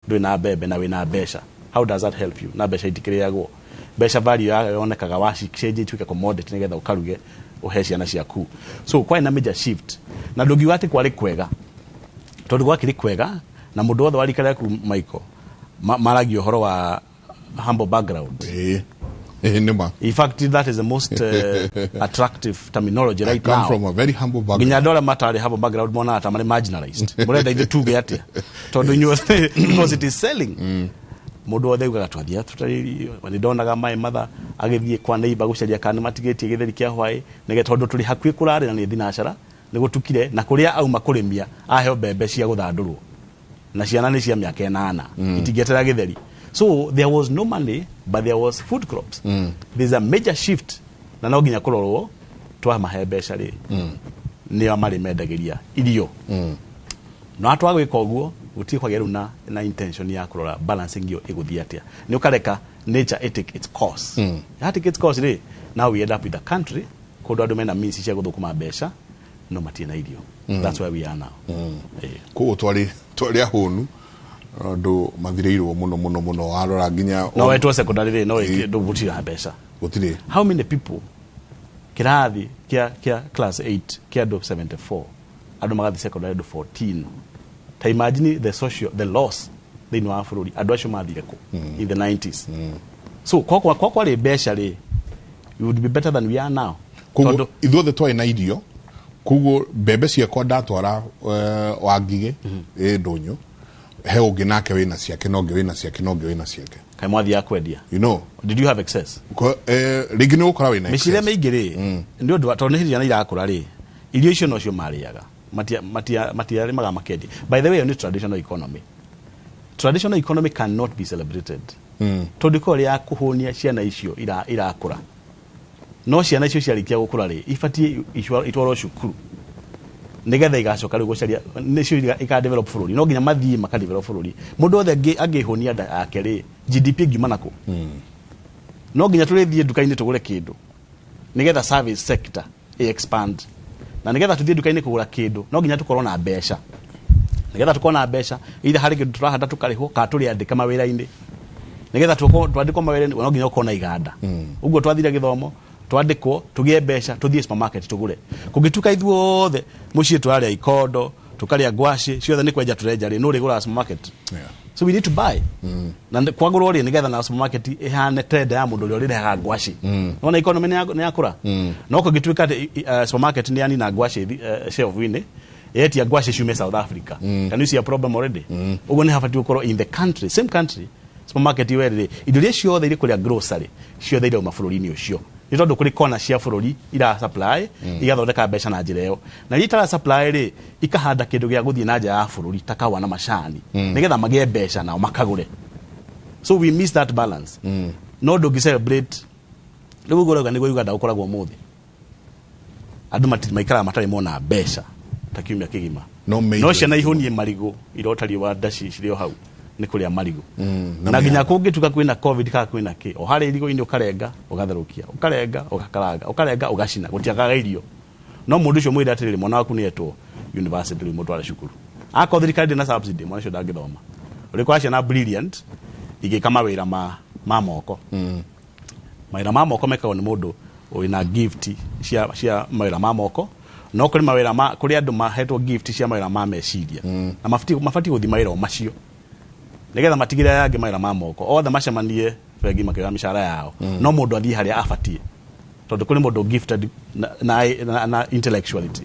Ndũrĩ na mbembe na wĩna mbeca, how does that help you? Na mbeca itikĩrĩagwo, mbeca value yayo yonekaga wacichange ituĩke commodity nĩgetha ũkaruge ũhe ciana ciaku. So kwarĩ na major shift, na ndũngiuga atĩ kwarĩ kwega, tondũ gwakĩrĩ kwega na mũndũ wothe wa rika rĩaku, Michael, maragia ũhoro wa humble background. Ĩĩ, nĩ ma. In fact, that is the most attractive terminology right I come now. from a very humble background. Nginya andũ arĩa matarĩ humble background monaga ta marĩ marginalized. Mũrenda ithuĩ tuge atĩa? Tondũ inyuothe, because it is selling. Mũndũ wothe augaga twathiaga tũtarĩ irio. Nĩ ndonaga my mother agĩthiĩ kwa neighbor gũcaria kana nĩ matigĩtie gĩtheri kĩa hwaĩ nĩgetha, tondũ tũrĩ hakuhĩ kũrarĩra nĩ thinacara, nĩ gũtukire, na kũrĩa auma kũrĩmia aheo mbembe cia gũthandũrwo na ciana nĩ cia mĩaka 8, itingĩetera gĩtheri. So there was no money, but there was food crops. There's a major shift, na no nginya kũrorwo twamahe mbeca rĩ, nĩo marĩ mendagĩria irio. No atwaga gwĩka ũguo, gũtirĩ kwagĩa rĩu na intention ya kũrora balancing ĩyo ĩgũthiĩ atĩa. Nĩ ũkareka nature it take its course. Ya take its course rĩ, now we end up with a country kũndũ andũ mena means cia gũthũkũma mbeca no matirĩ na irio. That's where we are now. Koguo twarĩ ahũnu, andũ mathirĩirwo mũno mũno mũno, warora nginya No wetwo secondary rĩ, no ndũgũtirĩ na mbeca. Gũtirĩ. How many people, kĩrathi kĩa class 8 kĩa andũ 74, andũ magathiĩ secondary andũ 14? Ta imagine the social, the loss thĩinĩ wa bũrũri. Andũ acio mathire kũ in the 90s? So kwa kwarĩ mbeca rĩ, we would be better than we are now. Koguo Tondũ ithuothe twarĩ na irio. Koguo mbembe ciakwa ndatwara wa Ngigĩ ĩ ndũnyũ, he ũngĩ nake wĩna ciake, na ũngĩ wĩna ciake, na ũngĩ wĩna ciake. Kaĩ mwathiaga kwendia? You know. Did you have excess? Rĩngĩ nĩ ũgũkora wĩna mĩciĩ ĩrĩa excess. Mĩingĩ rĩ, nĩ ũndũ tondũ nĩ hĩndĩ ciana irakũra rĩ, irio icio nocio marĩaga. Matiarĩmaga makendia. By the way, ĩyo nĩ traditional economy. Traditional economy cannot be celebrated, tondũ ĩkoragwo ĩrĩ ya kũhũnia ciana icio irakũra. No ciana icio ciarĩkia gũkũra rĩ, ibatiĩ itwarwo cukuru nĩgetha igacoka rĩu gũcaria nĩcio ika develop bũrũri. No nginya mathiĩ maka develop bũrũri. Mũndũ wothe angĩhũnia nda yake rĩ, GDP ĩngiuma nakũ? No nginya tũrĩthiĩ nduka-inĩ tũgũre kĩndũ nĩgetha service sector ĩ expand, na nĩgetha tũthiĩ nduka-inĩ kũgũra kĩndũ no nginya tũkorwo na mbeca. Nĩgetha tũkorwo na mbeca, either harĩ kĩndũ tũrahanda tũkarĩhwo, kana tũrĩandĩka mawĩra-inĩ. Nĩgetha twandĩkwo mawĩra-inĩ no nginya ũkorwo na iganda. Ũguo twathire gĩthomo, twandĩkwo, tũgĩe mbeca, tũthiĩ supermarket tũgũre. Kũngĩtuĩka ithuothe mũciĩ tũrarĩa ikondo, tũkarĩa ngwacĩ ciothe, nĩ kwenja tũrenja rĩ, nũ ũrĩgũraga supermarket? So we need to buy, na kwagũrwo rĩ, nĩgetha na supermarket ĩhane tenda ya mũndũ ũrĩa ũrĩrehaga ngwacĩ. Nona economy nĩ yakũra. No kũngĩtuĩka atĩ supermarket nĩ yanina ngwacĩ shelf-inĩ, yetia ngwacĩ ciume South Africa, can you see a problem already? Ũguo nĩ habatiĩ gũkorwo in the country, same country, supermarket iwe rĩ, indo iria ciothe irĩ kũrĩa grocery ciothe irauma bũrũri-inĩ ũcio, nĩ tondũ kũrĩ kona cia bũrũri ira supply, igathondeka mbeca na njĩra ĩyo, na iria itara supply rĩ, ikahanda kĩndũ gĩa gũthiĩ na nja ya bũrũri ta kahũa na macani, nĩgetha magĩe mbeca nao makagũre. So we miss that balance. No ndũngĩ celebrate rĩu ũguo ũrauga nĩguo Uganda gũkoragwo ũmũthĩ. Andũ maikaraga matarĩ mona mbeca ta kiumia kĩgima. No no ciana ihũnie marigũ, irota riũa nda cirĩ o hau nĩ kũrĩa marigũ. Na na nginya mĩanga. Kũngĩtuka kwĩna COVID kana kwĩna kĩ, o harĩa irigũ-inĩ ũkarenga ũgatherũkia, ũkarenga ũgakaranga, ũkarenga ũgacina, gũtiagaga irio. No mũndũ ũcio mwĩre atĩrĩrĩ, mwana waku nĩ etwo university rĩu, mũtware cukuru. Akorwo thirikari ndĩ na subsidy, mwana ũcio ndangĩthoma. Ũrĩkora ciana brilliant igĩka mawĩra ma moko. Mawĩra ma moko mekagwo nĩ mũndũ wĩna gift cia mawĩra ma moko. No kũrĩ mawĩra ma kũrĩ andũ mahetwo gift cia mawĩra ma meciria, na mabatiĩ gũthiĩ mawĩra o macio nĩgetha matigĩre aya angĩ mawĩra ma moko. Othe macemanie bengi makĩoya mĩcara yao, no mũndũ athiĩ harĩa abatiĩ, tondũ kũrĩ mũndũ gifted na intellectuality.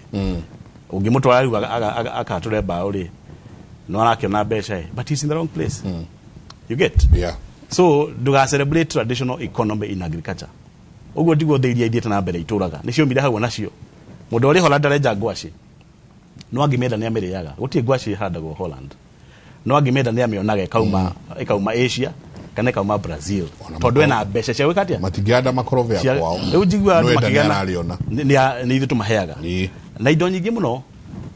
Ũngĩmũtwara rĩu akatũre mbaũ rĩ, no arakĩona mbeca ĩ, but he's in the wrong place, you get? So ndũga celebrate traditional economy in agriculture. Ũguo tiguo thĩ iria ithiĩte na mbere itũraga nĩ ciomire hau. Nacio mũndũ ũrĩ Holland arenja ngwacĩ, no angĩmĩenda nĩ amĩrĩaga. Gũtirĩ ngwacĩ ĩhandagwo Holland, no angĩmĩenda nĩ amĩonaga ĩkauma Asia kana ĩkauma Brazil. Ona tondũ ena mbeca cia gwĩka atĩa? Matingĩhanda makorobia kwao. Rĩu njiguaga no andũ enda nĩ makĩgana ararĩona. Nĩ ithuĩ tũmaheaga na indo nyingĩ mũno.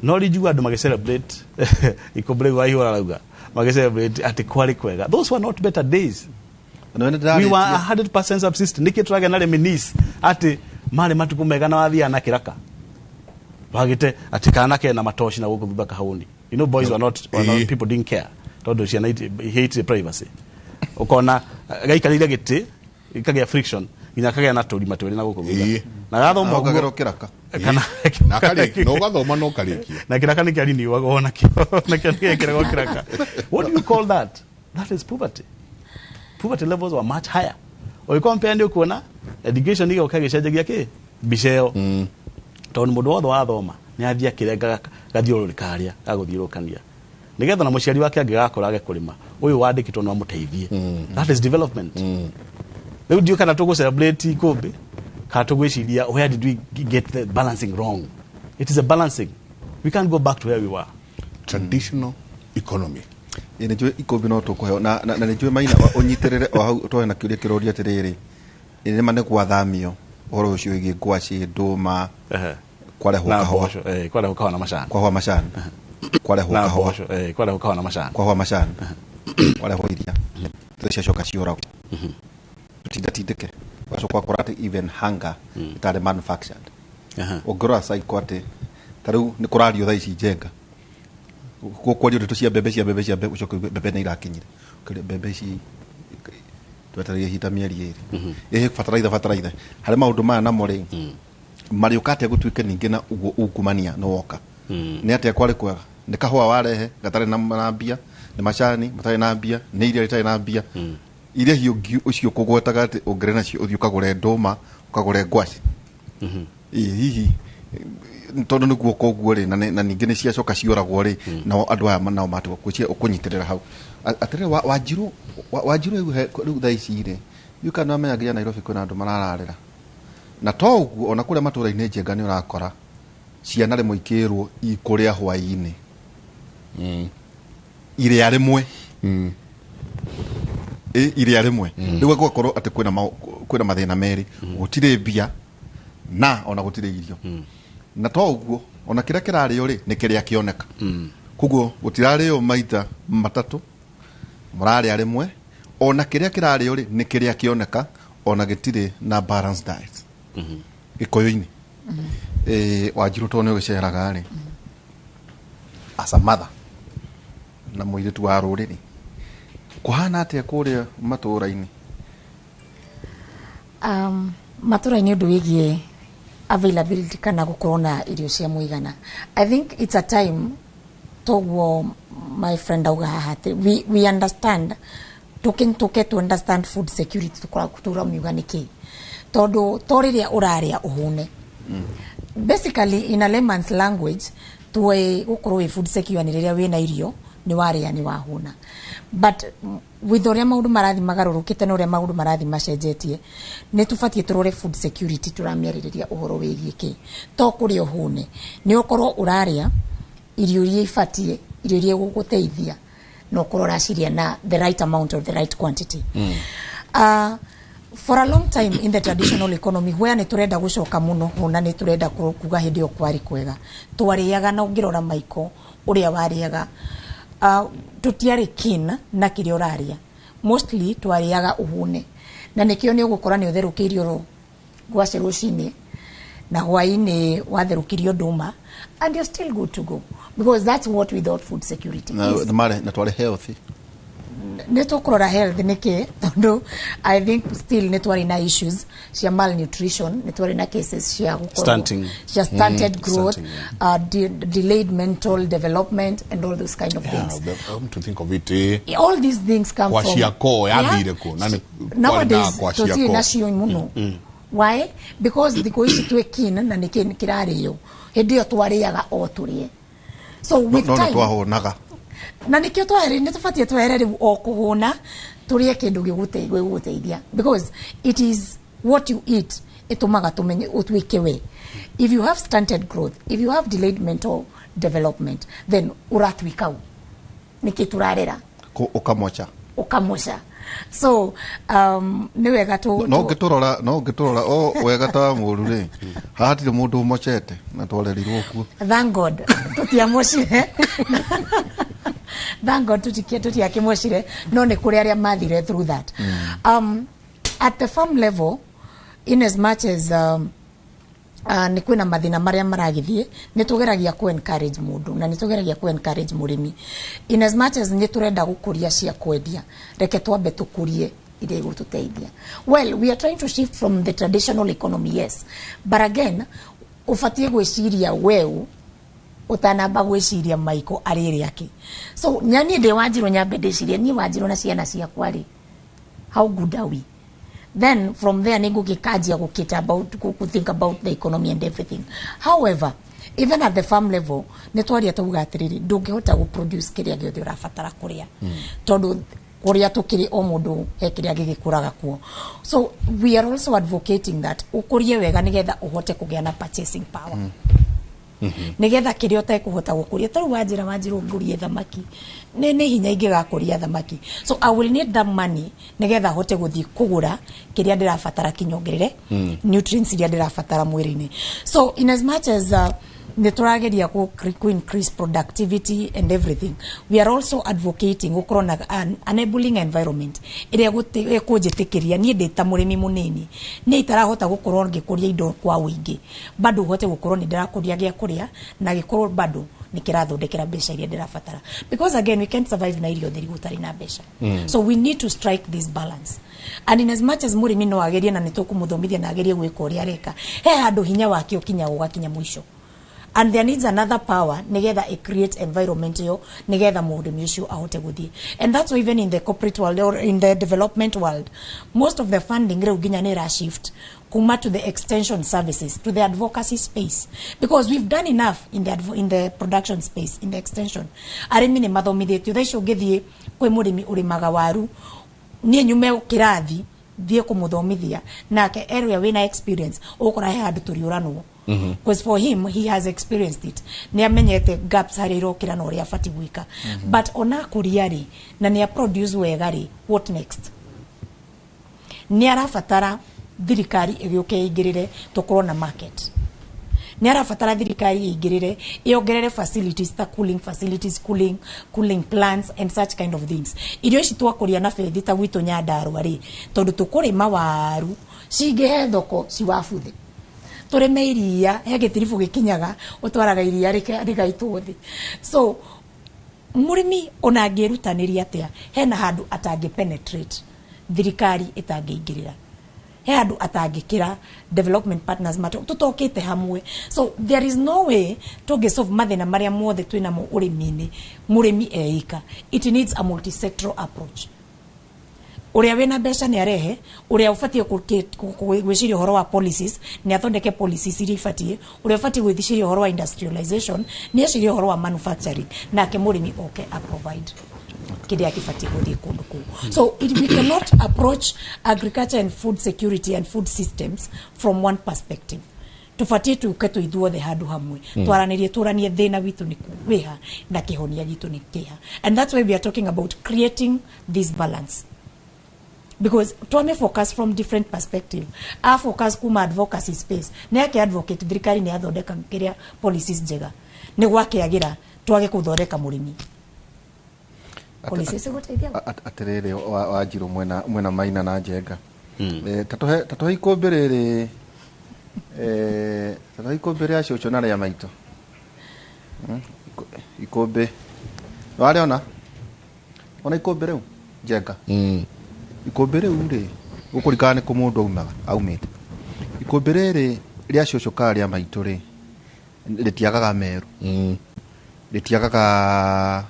No rĩu njiguaga andũ magĩ celebrate ikũmbũ rĩu Waihũra arauga magĩ celebrate atĩ kwarĩ kwega. Those were not better days. No nĩ We were ndĩrarĩtie. 100% subsist. Nĩkĩ tũragĩa na reminisce atĩ marĩ matukũ mega na wathiaga na kĩraka wagĩte atĩ kana kena matoci na gũkũ thutha kahũni? You know, boys were not, people didn't care. Tondũ ciana ihe itirĩ privacy. Ũkona gaikarĩire gĩtĩ gĩkagĩa friction nginya kagĩa na tũrima twĩrĩ na gũkũ thutha. Na gathoma ũguo Ũkagerwo kĩraka. Kana Na akarĩkia, na ũgathoma na ũkarĩkia. Na kĩraka nĩ kĩariniwagwo nakĩo, nakĩo nĩgĩkĩragwo kĩraka. What do you call that? That is poverty. Poverty levels were much higher. Ũgĩcompare nĩ ũkuona education ĩgoka ĩgĩcenjagia kĩ mbica ĩyo, tondũ mũndũ wothe wathoma nĩ athiĩ akĩrengaga gathiũrũrĩ karĩa gagũthiũrũrũkania nĩgetha na mũciari wake angĩgakũra age kũrĩma, ũyũ wandĩkĩtwo no amũteithie. That is development. Rĩu ndiũ kana tũgũ celebrate ikũmbĩ kana tũgwĩciria where did we get the balancing wrong. It is a balancing. We can't go back to where we were. Traditional economy. Ĩ, nĩ njũĩ ikũmbĩ no tũkũheo na nĩ njũĩ Maina ũnyitĩrĩre o hau twarĩ na kĩũria kĩroria atĩrĩrĩ, ĩ nĩma nĩ gwathamio ũhoro ũcio wĩgiĩ ngwacĩ, ndũma, kwarehwo na kahũa? Mboco, kwarehwo kahũa na macani. Kwahũa macani kwarehwo Na kahũa. Mboco, kwarehwo kahũa na macani. Kwahũa macani kwarehwo iria icio ciacoka cioragwo tũtindatindĩke, ũgacoka ũgakora atĩ even hunger ĩtarĩ manufactured. Ũngĩrora cycle atĩ ta rĩu nĩ kũrario thaa ici Njenga gũkwario ndeto cia mbembe, cia mbembe, cia mbembe, ũcoke uge mbembe nĩ irakinyire. Ũkĩrĩa mbembe ici twetereire ihinda mĩeri 2, ĩhĩ bataraitha, bataraitha harĩ maũndũ maya namo rĩ marĩũka atĩa gũtuĩke ningĩ na ũguo ungumania nĩ woka. Nĩ atĩa kwarĩ kwega? Nĩ kahũa warehe gatarĩ na mbia, nĩ macani matarĩ na mbia, nĩ iria rĩtarĩ na mbia, iria hiũ ũcio kũgwetaga atĩ ũngĩrĩ nacio ũthiĩ ũkagũre ndũma, ũkagũre ngwacĩ. Ĩ, hihi tondũ nĩguo koguo rĩ na ningĩ nĩ ciacoka cioragwo rĩ, nao andũ aya nao matigwo kwĩciria ũkũnyitĩrĩra hau. Atĩrĩrĩ, Wanjirũ, Wanjirũ, rĩu thaa ici rĩ rĩu kana nĩwamenya nginya Nairobi kwĩna andũ marararĩra, na to ũguo ona kũrĩa matũũra-inĩ Njenga nĩ ũrakora ciana rĩmwe ikĩrwo ikũrĩa hwaĩ-inĩ irĩa rĩmwe. Ĩ, irĩa rĩmwe rĩu gũgakorwo atĩ kwĩna mathĩna merĩ, gũtirĩ mbia na ona gũtirĩ irio, na to ũguo ona kĩrĩa kĩrarĩo rĩ nĩ kĩrĩa kĩoneka, koguo gũtirarĩo maita matatũ, mũrarĩa rĩmwe, ona kĩrĩa kĩrarĩo rĩ nĩ kĩrĩa kĩoneka, ona gĩtirĩ na balanced diet. Gĩkũyũ-inĩ, Wanjirũ, tondũ nĩ ũgĩceraga rĩ as a mother na mũirĩtu wa rũrĩrĩ, kũhana atĩa kũrĩa matũũra-inĩ? Matũra-inĩ ũndũ wĩgiĩ availability kana gũkorwo na irio cia mũigana, I think it's a time toguo my friend auga haha atĩ we understand tũke to understand food security, tũkoragwo tũramiuga nĩkĩ, tondũ to rĩrĩa ũrarĩa ũhũne. Basically, in a layman's language, tuwe gũkorwo wĩ food secure nĩ rĩrĩa wĩna irio, nĩ warĩa, nĩ wahũna. But with ũrĩa maũndũ marathiĩ magarũrũkĩte na ũrĩa maũndũ marathiĩ macenjetie, nĩ tũbatiĩ tũrore food security tũramĩarĩrĩria ũhoro wĩgiĩ kĩ. To kũrĩa ũhũne, nĩ ũkorwo ũrarĩa irio iria ibatiĩ, irio iria igũgũteithia, na ũkorwo ũraciria na the right amount or the right quantity. For a long time in the traditional economy, where nĩ tũrenda gũcoka mũno ho na nĩ tũrenda kuga hĩndĩ ĩyo kwarĩ kwega, twarĩaga na ũngĩrora maiko ũrĩa warĩaga, tũtiarĩ keen na kĩrĩa ũrarĩa. Mostly twarĩaga ũhũne, na nĩkĩo nĩ ũgũkora nĩ ũtherũkĩirio ngwacĩ rũcinĩ na hwaĩ-inĩ watherũkirio ndũma, and you're still good to go, because that's what we thought food security na is. Na na twarĩ healthy. Nĩ tũkũrora health nĩkĩ, tondũ I think still nĩ twarĩ na issues cia malnutrition, nĩ twarĩ na cases cia gũkorwo Stunting. Cia stunted growth, Stunting, yeah. Delayed mental development and all those kind of things. Come to think of it, All these things come from Kwashiorkor yathire kũ? Na nĩ kwarĩ na Nowadays kwashiorkor. tũtirĩ nacio mũno. Why? Because thikũ ici twĩ keen na nĩkĩ kĩrarĩo. Hĩndĩ ĩyo twarĩaga o tũrĩe. So with no nĩ time twahũnaga. Na nĩkĩo twehere nĩ tũbatiĩ twehere rĩu o kũhũna, tũrĩe kĩndũ gĩgũteithia, because it is what you eat ĩtũmaga tũmenye ũtuĩke we. If you have stunted growth, if you have delayed mental development, then ũratuĩka u nĩkĩ tũrarera. Ũkamocha. Ũkamoca. So nĩ wega tũ no ũngĩtũrora, no ũngĩtũrora o wega ta mũru rĩ, haha hatirĩ mũndũ ũmocete na twarerirwo kuo. Thank God tũtiamocire. Thank God tũtiakĩmocire, no nĩ kũrĩ arĩa mathire through that. At the farm level, in as much as Nĩ kwĩna mathĩna marĩa maragĩthiĩ, nĩ tũgeragia ku encourage mũndũ na nĩ tũgeragia ku encourage mũrĩmi. In as much as nĩ tũrenda gũkũria cia kwendia, reke twambe tũkũrie iria igũtũteithia. Well, we are trying to shift from the traditional economy, yes, but again ũbatiĩ gwĩciria weũ ũtanamba gwĩciria maiko arĩ rĩake. So nyaniĩ ndĩ Wanjirũ, nyambe ndĩcirie niĩ Wanjirũ na ciana ciakwa rĩ, how good are we? Then from there nĩ ngũgĩkanjia gũkĩta about ku think about the economy and everything. However, even at the farm level, nĩ twaria tauga atĩrĩrĩ, ndũngĩhota gũproduce kĩrĩa gĩothe ũrabatara kũrĩa, tondũ kũrĩa tũkĩrĩ o mũndũ he kĩrĩa gĩgĩkũraga kuo. So we are also advocating that ũkũrie wega nĩgetha ũhote kũgĩa na purchasing power, nigetha kĩrĩa ũtekũhota gũkũria. Ta rĩu wanjĩra, Wanjĩra, ngũrie thamaki, nĩ hinya ingĩgakũria thamaki. So I will need that money nigetha hote gũthiĩ kũgũra kĩrĩa ndĩrabatara kinyongerere nutrients iria ndĩrabatara mwĩrĩ-inĩ. So in as much as nĩ tũrageria ku increase productivity and everything, we are also advocating gũkorwo na an enabling environment ĩrĩa ĩkũnjĩtĩkĩria niĩ ndĩ ta mũrĩmi mũnini, niĩ itarahota gũkorwo ngĩkũria indo kwa ũingĩ, bado hote gũkorwo nĩ ndĩrakũria gĩa kũrĩa na gĩkorwo bado nĩ kĩrathondekera mbeca iria ndĩrabatara, because again we can't survive na irio theri gũtarĩ na mbeca. So we need to strike this balance, and in as much as mũrĩmi no agerie na nĩ tũkũmũthomithia na agerie gwĩka ũrĩa areka, he handũ hinya wake ũkinya ũgakinya mũico, and there needs another power nigetha i create environment iyo nigetha mũrĩmi ũcio ahote gũthiĩ. And that's why even in the corporate world or in the development world, most of the funding rĩu nginya nĩ ĩra shift kuma to the extension services to the advocacy space, because we've done enough in the production space. In the extension, arĩmi nĩ mathomithĩtio. Thaa ici ũngĩthiĩ kwĩ mũrĩmi ũrĩmaga waru, niĩ nyume kĩrathi thiĩ kũmũthomithia nake area wĩna experience, ũgũkora he handũ tũriũranwo, because for him, he has experienced it, nĩ amenyete gaps harĩa irokĩra na ũrĩa abatiĩ gwĩka. But ona akũria rĩ, na nĩ produce wega rĩ, what next? Nĩ arabatara thirikari ĩgĩũke ĩingĩrĩre, tũkorwo na market. Nĩ arabatara thirikari ĩingĩrĩre, ĩongerere facilities ta cooling facilities, cooling plants and such kind of things. Irio ici twakũria na bethi ta gwitũ Nyandarũa rĩ, tondũ tũkũrĩma waru cingĩhe thoko ciwabuthe, tũrĩme iria, he gĩtiribũ gĩkinyaga ũtwaraga iria rĩgaitwo thĩ. So mũrĩmi ona angĩrutanĩria atĩa, hena handũ atangĩ penetrate thirikari ĩtangĩingĩrĩra, he handũ atangĩkĩra development partners mato tũtokĩte hamwe. So there is no way tũngĩ solve mathĩna marĩa mothe twĩnamo ũrĩmi-inĩ mũrĩmi eika. It needs a multisectoral approach. Ũrĩa wĩna mbeca nĩ arehe, ũrĩa ũbatiĩ gwĩciria ũhoro wa policies nĩ athondeke policies iria ibatiĩ, ũrĩa ũbatiĩ gwĩciria ũhoro wa industrialization nĩ ecirie ũhoro wa manufacturing, nake mũrĩmi oke a provide kĩrĩa kĩbatiĩ gũthiĩ kũndũ kũu. So we cannot approach agriculture and food security and food systems from one perspective. Tũbatiĩ tuke tũ ithuothe handũ hamwe, twaranĩrie, tũranie thĩna witũ nĩ wĩha na kĩhonia gitũ nĩ kĩha. And that's why we are talking about creating this balance, because twame focus from different perspective. A focus kuma advocacy space nĩ ake advocate thirikari nĩ yathondeka kĩrĩa policies njega, nĩ gwakĩagĩra twage gũthondeka mũrĩmi policies igũteithia. Atĩrĩrĩ, Wanjirũ mwena Maina na Njenga. Ta tũhe ikũmbĩ rĩrĩ, ta tũhe ikũmbĩ rĩa cũcũ na rĩa maitũ. Ikũmbĩ warĩona, ona ikũmbĩ rĩu, Njenga? Ikũmbĩ rĩu rĩ, gũkũringana nĩ kũ mũndũ aumaga aumĩte. Ikũmbĩ rĩrĩ rĩa cũcũ kana rĩa maitũ rĩ, rĩtiagaga meru, rĩtiagaga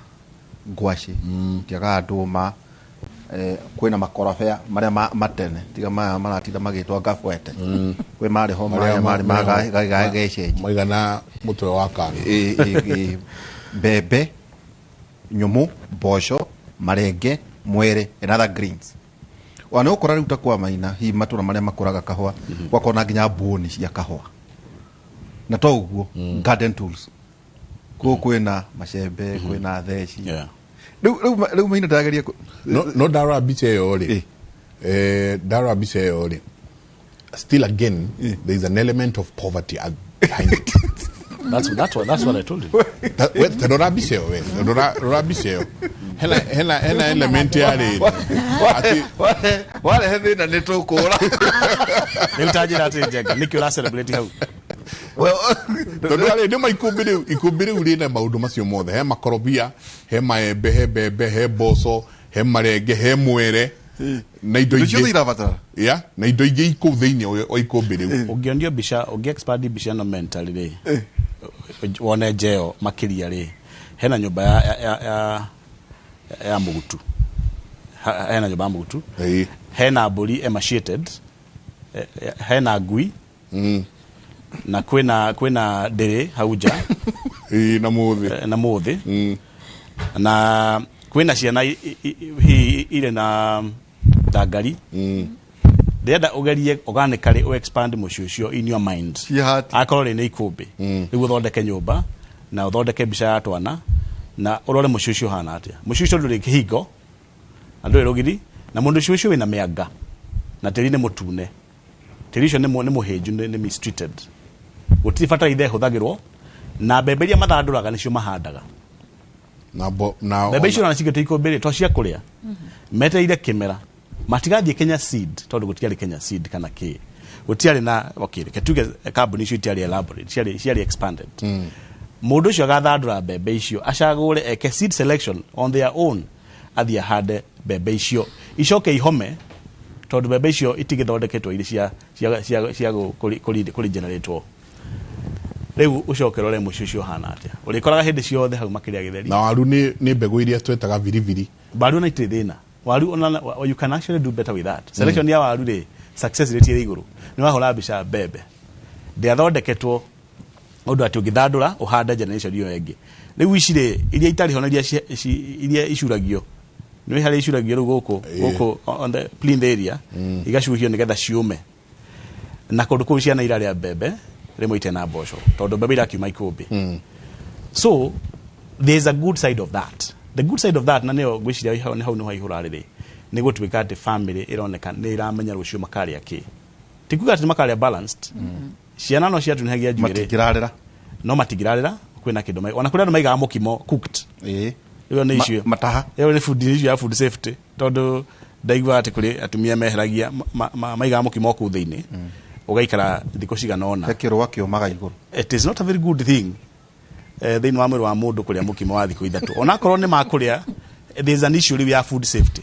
ngwacĩ, rĩtiagaga ndũma, kwĩna makorobea marĩa matene, tiga maya maratinda magĩtwo ngabwete. Kwĩ marĩ ho marĩa marĩ ma gĩcenji maigana mũtwe wa kana. Ĩ, mbembe nyũmũ, mboco, marenge, mwere and other greens. Ona nĩ ũkora rĩu ta kwa Maina, hihi matũra marĩa makũraga kahũa, gwakorwo na nginya mbũni cia kahũa, na to ũguo, garden tools kũu, kwĩna macembe, kwĩna theci. Rĩu Maina ndĩrageria No ndarora mbica ĩyo rĩ, ndarora mbica ĩyo rĩ, still again there is an element of poverty behind it. That's what I told you. We, ta rora mbica ĩyo, we rora mbica ĩyo, hena element ya rĩrĩ atĩ Warehe thĩna nĩ tũkũra. Rĩu ta njĩra atĩ, Njenga, nĩkĩ ũra celebrate hau? Tondũ arĩ nĩ ma ikũmbĩ rĩu, ikũmbĩ rĩu rĩna maũndũ macio mothe, he makorobia, he maembe, he mbembe, he mboco, he marenge, he mwere na indo Indo ciothe ingĩ. irabatara. Ya, na indo ingĩ ikũu thĩinĩ wa ikũmbĩ rĩu. Ũngĩonio mbica, ũngĩ expand mbica ĩno mentally rĩ, wone njeo makĩria rĩ, hena nyũmba ya mũgutu. Hena nyũmba ya mũgutu, hena mbũri emaciated, hena ngui, na kwĩna ndĩrĩ hau nja. Ĩĩ, na mũthĩ. Na mũthĩ, na kwĩna ciana hihi irĩ na ndangari. Ndĩrenda ũgerie organically ũ expand mũciĩ ũcio in your mind. Ciĩhati. Akorwo rĩ nĩ ikũmbĩ rĩu, ũthondeke nyũmba na ũthondeke mbica ya twana na ũrore mũciĩ ũcio ũhana atĩa. Mũciĩ ũcio ndũrĩ kĩhingo na ndũrĩ rũgiri, na mũndũ ũcio wĩna mĩanga na tĩri nĩ mũtune. Tĩri ũcio nĩ mũhĩnju, nĩ mistreated, gũtirĩ bataraitha ĩhũthagĩrwo, na mbembe iria mathandũraga nĩcio mahandaga. Na bo na Mbembe icio ona cigĩtwo ikũmbĩ rĩ, to cia kũrĩa, metereire kĩmera, matigathiĩ Kenya Seed tondũ gũtiarĩ Kenya Seed kana kĩ, gũtiarĩ na, okay, reke tuge kambuni icio itiarĩ elaborate, ciarĩ expanded. Mũndũ ũcio agathandũra mbembe icio, acagũre, eke seed selection on their own, athiĩ ahande mbembe icio, icoke ihome, tondũ mbembe icio itigĩthondeketwo irĩ cia kũregeneratwo. Rĩu ũcoke ũrore mũciĩ ũcio ũhana atĩa, ũrĩkoraga hĩndĩ ciothe hau makĩrĩa gĩtheri. Na waru nĩ mbegũ iria twetaga biribiri. Waru ona itirĩ thĩna. Waru ona you can actually do better with that selection ya waru rĩ, success rate ĩrĩ igũrũ. Nĩ wahũra mbica mbembe ndĩathondeketwo ũndũ atĩ ũngĩthandũra ũhande generation ĩyo ĩngĩ. Rĩu ici rĩ, iria itarĩ ho na iria iria icuragio, nĩ harĩa icuragio rĩu gũkũ, gũkũ on the plinth area, igacuhio nĩgetha ciũme, na kũndũ kũu ciana irarĩa mbembe rĩmwe itarĩ na mboco tondũ mbembe irakiuma ikũmbĩ. So there's a good side of that. The good side of that, na nĩyo ngwĩciria hau nĩ hau nĩho haihũra rĩrĩ, nĩ gũtuĩka atĩ family ĩroneka nĩ ĩramenya rũciũ makarĩa kĩ. Ti kuga atĩ nĩ makarĩa balanced. Ciana no ciatunĩhagia njuĩrĩ. Matingĩrarĩra. No matingĩrarĩra, kwĩna kĩndũ ona kũrĩ andũ maigaga mũkimo cooked. Ĩyo nĩ issue. Mataha. Ĩyo nĩ food issue ya food safety, tondũ ndaigua atĩ kũrĩ atumia meheragia maigaga mũkimo kũu thĩinĩ ũgaikara thikũ cigana ũna. He kĩrũa kĩũmaga igũrũ. It is not a very good thing thĩinĩ wa mwĩrĩ wa mũndũ kũrĩa mũkimo wa thikũ 3, onakorwo nĩ makũrĩa. There is an issue rĩu ya food safety.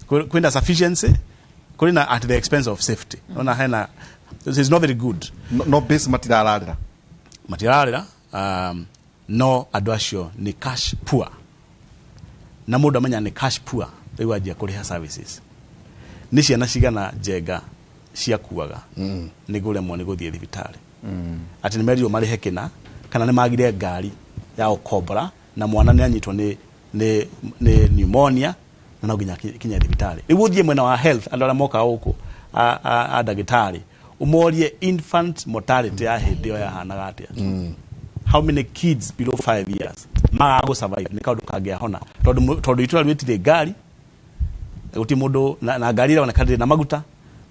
Kwĩna sufficiency, kũrĩ na at the expense of safety. Ona hena, this is not very good. No, no base matirararĩra. Matirarĩra, no andũ acio nĩ cash poor, na mũndũ amenya nĩ cash poor rĩu anjia kũrĩha services. Nĩ ciana cigana njenga ciakuaga nĩ kũremwo nĩ gũthiĩ thibitarĩ, atĩ nĩ merirwo marĩhe kĩna kana nĩ magire ngari ya gũkombora, na mwana nĩ anyitwo nĩ pneumonia na no nginya kinye thibitarĩ. Rĩu ũthiĩ mwena wa health, andũ arĩa mokaga gũkũ a ndagĩtarĩ, ũmorie infant mortality ya hĩndĩ ĩyo yahanaga atĩa, how many kids below 5 years magaga gũ survive nĩ kaũndũ kangĩahona, tondũ itũra rĩu rĩtirĩ ngari, gũtirĩ mũndũ na ngari ĩroneka ndĩrĩ na maguta.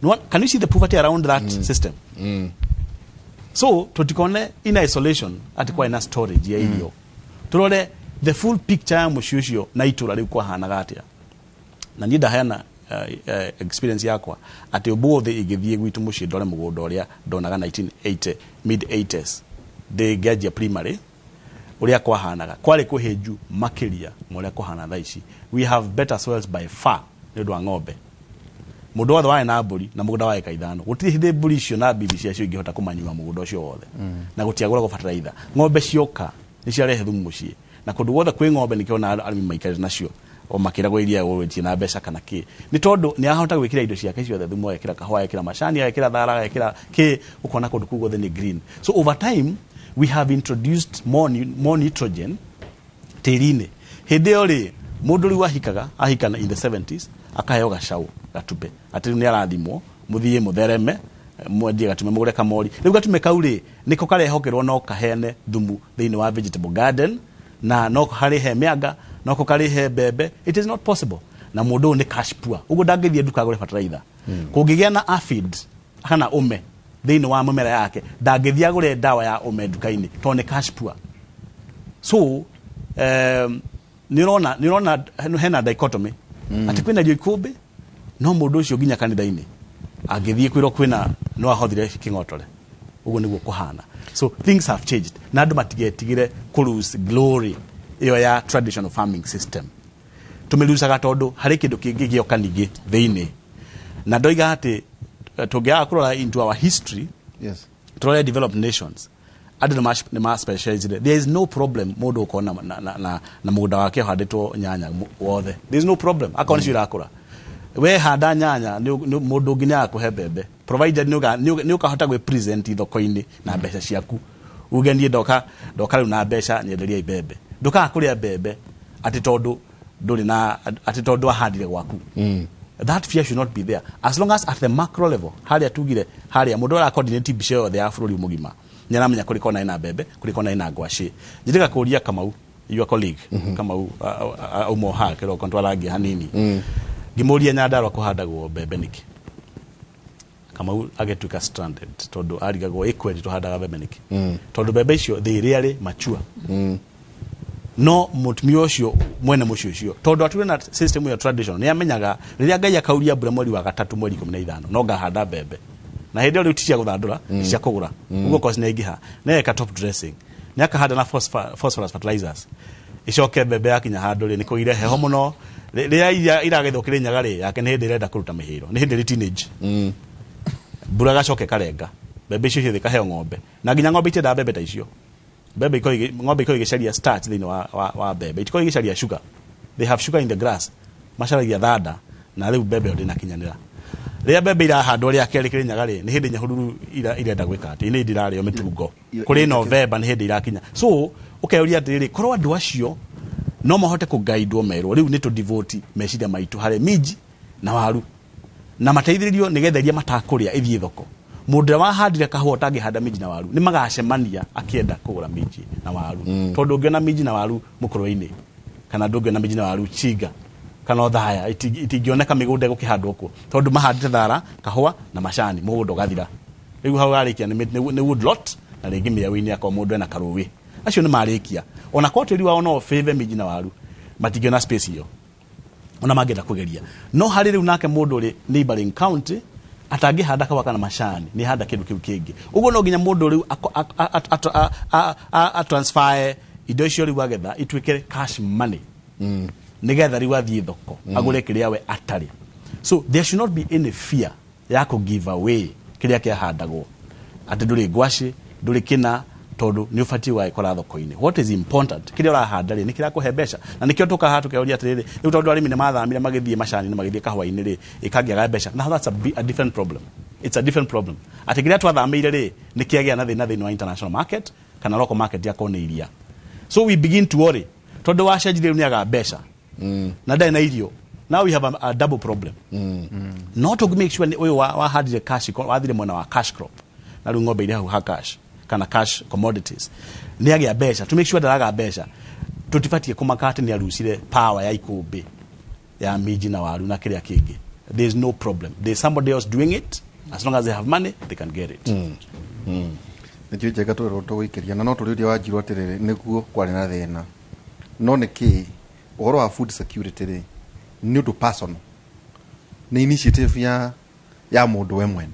No, can you see the poverty around that system? So tutikone in isolation atĩ kwarĩ na storage ya irio. Turore the full picture ya mũciĩ ũcio na itũra rĩu kwahanaga atĩa. Na niĩ ndaheana experience yakwa atĩ ũmũthĩ ingĩthiĩ gwitũ mũciĩ ndore mũgũnda ũrĩa ndonaga 1980, mid 80s, ndĩ ngĩanjia primary, ũrĩa kwahanaga kwarĩ kũhĩnju makĩria ma ũrĩa kũhana thaa ici. We have better soils by far nĩ ũndũ wa ng'ombe. Mũndũ wothe warĩ na mbũri na mũgũnda wa ĩka 5, gũtirĩ hĩndĩ mbũri icio na bibi ciacio ingĩhota kũmanyua mũgũnda ũcio wothe, na gũtiagũragwo bataraitha. Ng'ombe cioka nĩ ciarehe thumu mũciĩ, na kũndũ guothe kwĩ ng'ombe nĩkĩo na arĩmi maikarĩte nacio o makĩragwo iria ũrĩtie na mbeca kana kĩ, nĩ tondũ nĩ ahota gwĩkĩra indo ciake ciothe thumu, agekĩra kahũa, agekĩra macani, agekĩra thara, agekĩra kĩ, ũkona kũndũ kũu guothe nĩ green. So over time we have introduced more nitrogen tĩri-inĩ. Hĩndĩ ĩyo rĩ, mũndũ rĩu ahikaga, ahikana in the 70s, akaheo gacau gatume, atĩ rĩu nĩ arathimwo, mũthiĩ mũthereme, mwendie gatume, mũgũre kamori. Rĩu gatume kau rĩ, nĩko karehokerwo no kaheane thumu thĩinĩ wa vegetable garden, na no harĩhe mĩanga, no ko karĩhe mbembe. It is not possible. Na mũndũ ũyũ nĩ cash poor, ũguo ndangĩthiĩ nduka agũre bataraitha. Kũngĩgĩa na aphid kana ũme thĩinĩ wa mĩmera yake, ndangĩthiĩ agũre ndawa ya ũme nduka-inĩ tondũ nĩ cash poor. So nĩ ũrona hena dichotomy atĩ kwĩna irio ikũmbĩ, no mũndũ ũcio nginya kanitha-inĩ angĩthiĩ kwĩrwo kwĩna no ahothire kĩng'otore. Ũguo nĩguo kũhana. So things have changed, na andũ matigetigĩre kũ lose glory ĩyo ya traditional farming system. Tũmĩrucaga tondũ harĩ kĩndũ kĩngĩ gĩoka ningĩ thĩinĩ, na ndoiga atĩ tũngĩaga kũrora into our history, tũrore developed nations, andũ nĩ ma specialized. There is no problem mũndũ ũkorwo na mũgũnda wake ũhandĩtwo nyanya wothe. There is no problem akorwo nĩcio irakũra. We handa nyanya, mũndũ ũngĩ nĩ agakũhe mbembe, provided nĩ ũkahota gwĩ present thoko-inĩ na mbeca ciaku, uge, "Niĩ ndoka rĩu na mbeca, nyenderia mbembe." Ndũkaga kũrĩa mbembe atĩ tondũ ndũrĩ na, atĩ tondũ wahandire gwaku. That fear should not be there, as long as at the macro level, harĩa tugire, harĩa mũndũ ara coordinate mbica yothe ya bũrũri mũgima, nĩ aramenya kũrĩ kona ĩna mbembe, kũrĩ kona ĩna ngwacĩ. Njĩrĩga kũria Kamau, your colleague Kamau, auma o haha kĩroko ntwarangia hanini, ngĩmũria, "Nyandarua kũhandagwo mbembe nĩkĩ?" Kamau agĩtuĩka stranded, tondũ arigagwo ĩ kweli tũhandaga mbembe nĩkĩ, tondũ mbembe icio they rarely mature. No mũtumia ũcio mwene mũciĩ ũcio, tondũ atũire na system ya tradition, nĩ amenyaga rĩrĩa Ngai akauria mbura mweri wa gatatũ, mweri 15, no ngahanda mbembe, na hĩndĩ ĩyo rĩu ti cia gũthandũra, nĩ cia kũgũra. Ũguo cost nĩ aingĩha, na eka top dressing, nĩ akahanda na phosphorus fertilizers, icoke mbembe yakinya handũ rĩ, nĩ kũgire heho mũno. Rĩrĩa iria iragethwo Kĩrĩnyaga rĩ, yake nĩ hĩndĩ ĩrenda kũruta mĩhĩro, nĩ hĩndĩ ĩrĩ teenage. Mbura gacoke karenga mbembe icio ciothe, ikaheo ng'ombe, na nginya ng'ombe itiendaga mbembe ta icio. Mbembe ng'ombe ikoragwo igĩcaria starch thĩinĩ wa mbembe, itikoragwo igĩcaria sugar. They have sugar in the grass. Macaragia thanda, na rĩu mbembe ĩyo ndĩnakinyanĩra. Rĩrĩa mbembe irahandwo rĩa kerĩ Kĩrĩnyaga rĩ, nĩ hĩndĩ Nyahururu irenda gwĩka atĩ nĩ hĩndĩ irarĩo mĩtungo kũrĩ November, nĩ hĩndĩ irakinya. So ũkeyũria atĩrĩrĩ, korwo andũ acio no mahote kũgaidwo, merwo rĩu nĩ tũdevote meciria maitũ harĩ minji na waru, na mateithĩrĩrio nĩgetha iria matakũrĩa ithiĩ thoko. Mũndũ ũrĩa wahandire kahũa ũtangĩhanda minji na waru nĩ magacemania akĩenda kũgũra minji na waru, tondũ ũngĩona minji na waru mũkũrwe-inĩ, kana ndũngĩona minji na waru Chinga kana Othaya, itingĩoneka mĩgũnda ĩgũkĩhandwo kuo, tondũ mahandĩte thara, kahũa na macani, mũgũnda ũgathira. Rĩu hau warĩkia nĩ woodlot, na rĩngĩ mĩau-inĩ akorwo mũndũ ena karũĩ. Acio nĩ marĩkia, ona korwo tĩri wao no favor minji na waru, matingĩona space ĩyo ona mangĩenda kũgeria. No harĩ rĩu nake mũndũ ũrĩ neighboring county atangĩhanda kahũa kana macani, nĩ handa kĩndũ kĩu kĩngĩ. Ũguo no nginya mũndũ rĩu a transfer indo icio rĩu agetha ituĩke cash money, nĩgetha rĩu athiĩ thoko agũre kĩrĩa we atarĩ. So there should not be any fear ya kũ give away kĩrĩa kĩahandagwo, atĩ ndũrĩ ngwacĩ, ndũrĩ kĩna, tondũ nĩ ũbatiĩ gũgagĩkora thoko-inĩ. What is important, kĩrĩa ũrahanda rĩ, nĩ kĩrakũhe mbeca? Na nĩkĩo tũkaha tũkeũria atĩrĩrĩ, rĩu tondũ arĩmi nĩ mathamire magĩthiĩ macani-inĩ, magĩthiĩ kahũa-inĩ rĩ, ĩkangĩaga mbeca. Now that's a different problem. It's a different problem, atĩ kĩrĩa twathamĩire rĩ, nĩ kĩagĩa na thĩna thĩinĩ wa international market kana local market, yakorwo nĩ iria. So we begin to worry, tondũ wacenjirie rĩu nĩ aga mbeca na ndarĩ na irio. Now we have a double problem. No to make sure nĩ ũyũ wahandire cash, wathire mwena wa cash crop, na rĩu ng'ombe iria hau ha cash kana cash commodities, nĩ agĩa mbeca. To make sure ndaraga mbeca, tũtibatiĩ kũmaka atĩ nĩ arucire power ya ikũmbĩ ya minji na waru na kĩrĩa kĩngĩ. There is no problem, there is somebody else doing it. As long as they have money, they can get it. Nĩkĩo njega twĩrwo tũgũikĩria, na no tũrĩũria Wanjirũ atĩrĩrĩ, nĩguo kwarĩ na thĩna, no nĩkĩ ũhoro wa food security rĩ, nĩ ũndũ personal, nĩ initiative ya mũndũ we mwene?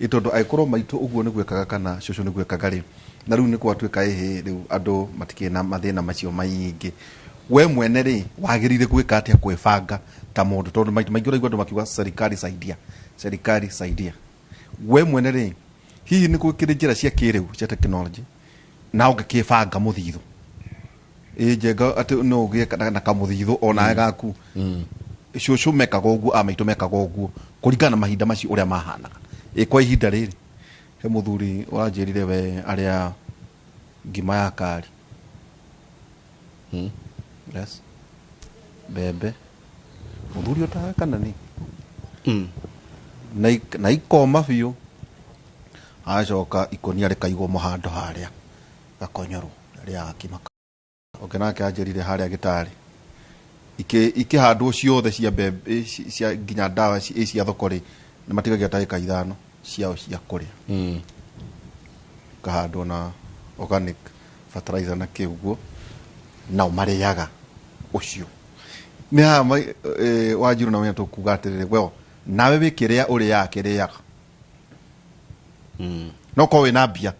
Ĩ tondũ angĩkorwo maitũ ũguo nĩguo ekaga, kana cũcũ nĩguo ekaga rĩ, na rĩu nĩ gwatuĩka ĩhĩ, rĩu andũ matikĩrĩ na mathĩna macio maingĩ, we mwene rĩ, wagĩrĩire gwĩka atĩa kwĩbanga ta mũndũ? Tondũ maita maingĩ ũraigua andũ makiuga, "Serikali saidia, serikali saidia." We mwene rĩ, hihi nĩ gũkĩrĩ njĩra cia kĩrĩu cia technology na ũngĩkĩbanga mũthithũ ĩ njenga atĩ no ũgĩe na kamũthithũ onawe gaku? Cũcũ mekaga ũguo, a maitũ mekaga ũguo, kũringana na mahinda macio ũrĩa mahanaga. Ĩ kwa ihinda rĩrĩ he mũthuri ũranjĩrire we arĩa ngima ya kari, yes, mbembe, mũthuri ũtawe kana nĩ na ikoma biũ, agacoka ikũnia rĩkaigwo mũhando harĩa gakonyorwo rĩaga kima. Ũngĩ nake anjĩrire harĩa gĩtarĩ ikĩhandwo ciothe cia mbembe, cia nginya ndawa cia thoko rĩ, nĩ matigagia ta ĩka 5 ciao cia kũrĩa, ikahandwo na organic fertilizer na kĩ ũguo, nao marĩaga ũcio. Nĩ haha Wanjiru na wenya tũkuga atĩrĩrĩ, well, nawe wĩ kĩrĩa ũrĩaga kĩrĩaga. No korwo wĩna mbia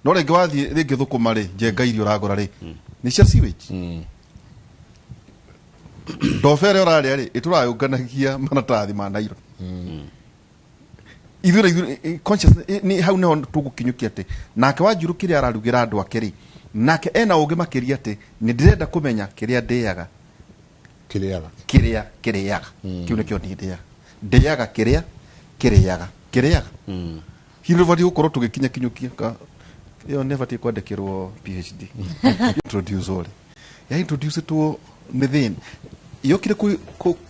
no rĩngĩ wathiĩ rĩngĩ thũkũma rĩ, njenga irio ũragũra rĩ, nĩ cia sewage. Ndobe ĩrĩa ũrarĩa rĩ, ĩtũrayũnganagia maratathi ma nairo. Ithuĩ na ithuĩ conscious nĩ hau nĩho tũgũkinyũkia atĩ nake Wanjiru kĩrĩa ararugĩra andũ ake rĩ, nake ena ũgĩ makĩria atĩ nĩ ndĩrenda kũmenya kĩrĩa ndĩaga, kĩrĩaga kĩrĩa kĩrĩaga. Kĩu nĩkĩo niĩ ndĩaga, ndĩaga kĩrĩa kĩrĩaga kĩrĩaga. Hihi nĩ batiĩ gũkorwo tũgĩkinya kinyũkia ka ĩyo nĩ batiĩ kwandĩkĩrwo PhD introduce rĩ, ya introduce two nĩ thĩna yokire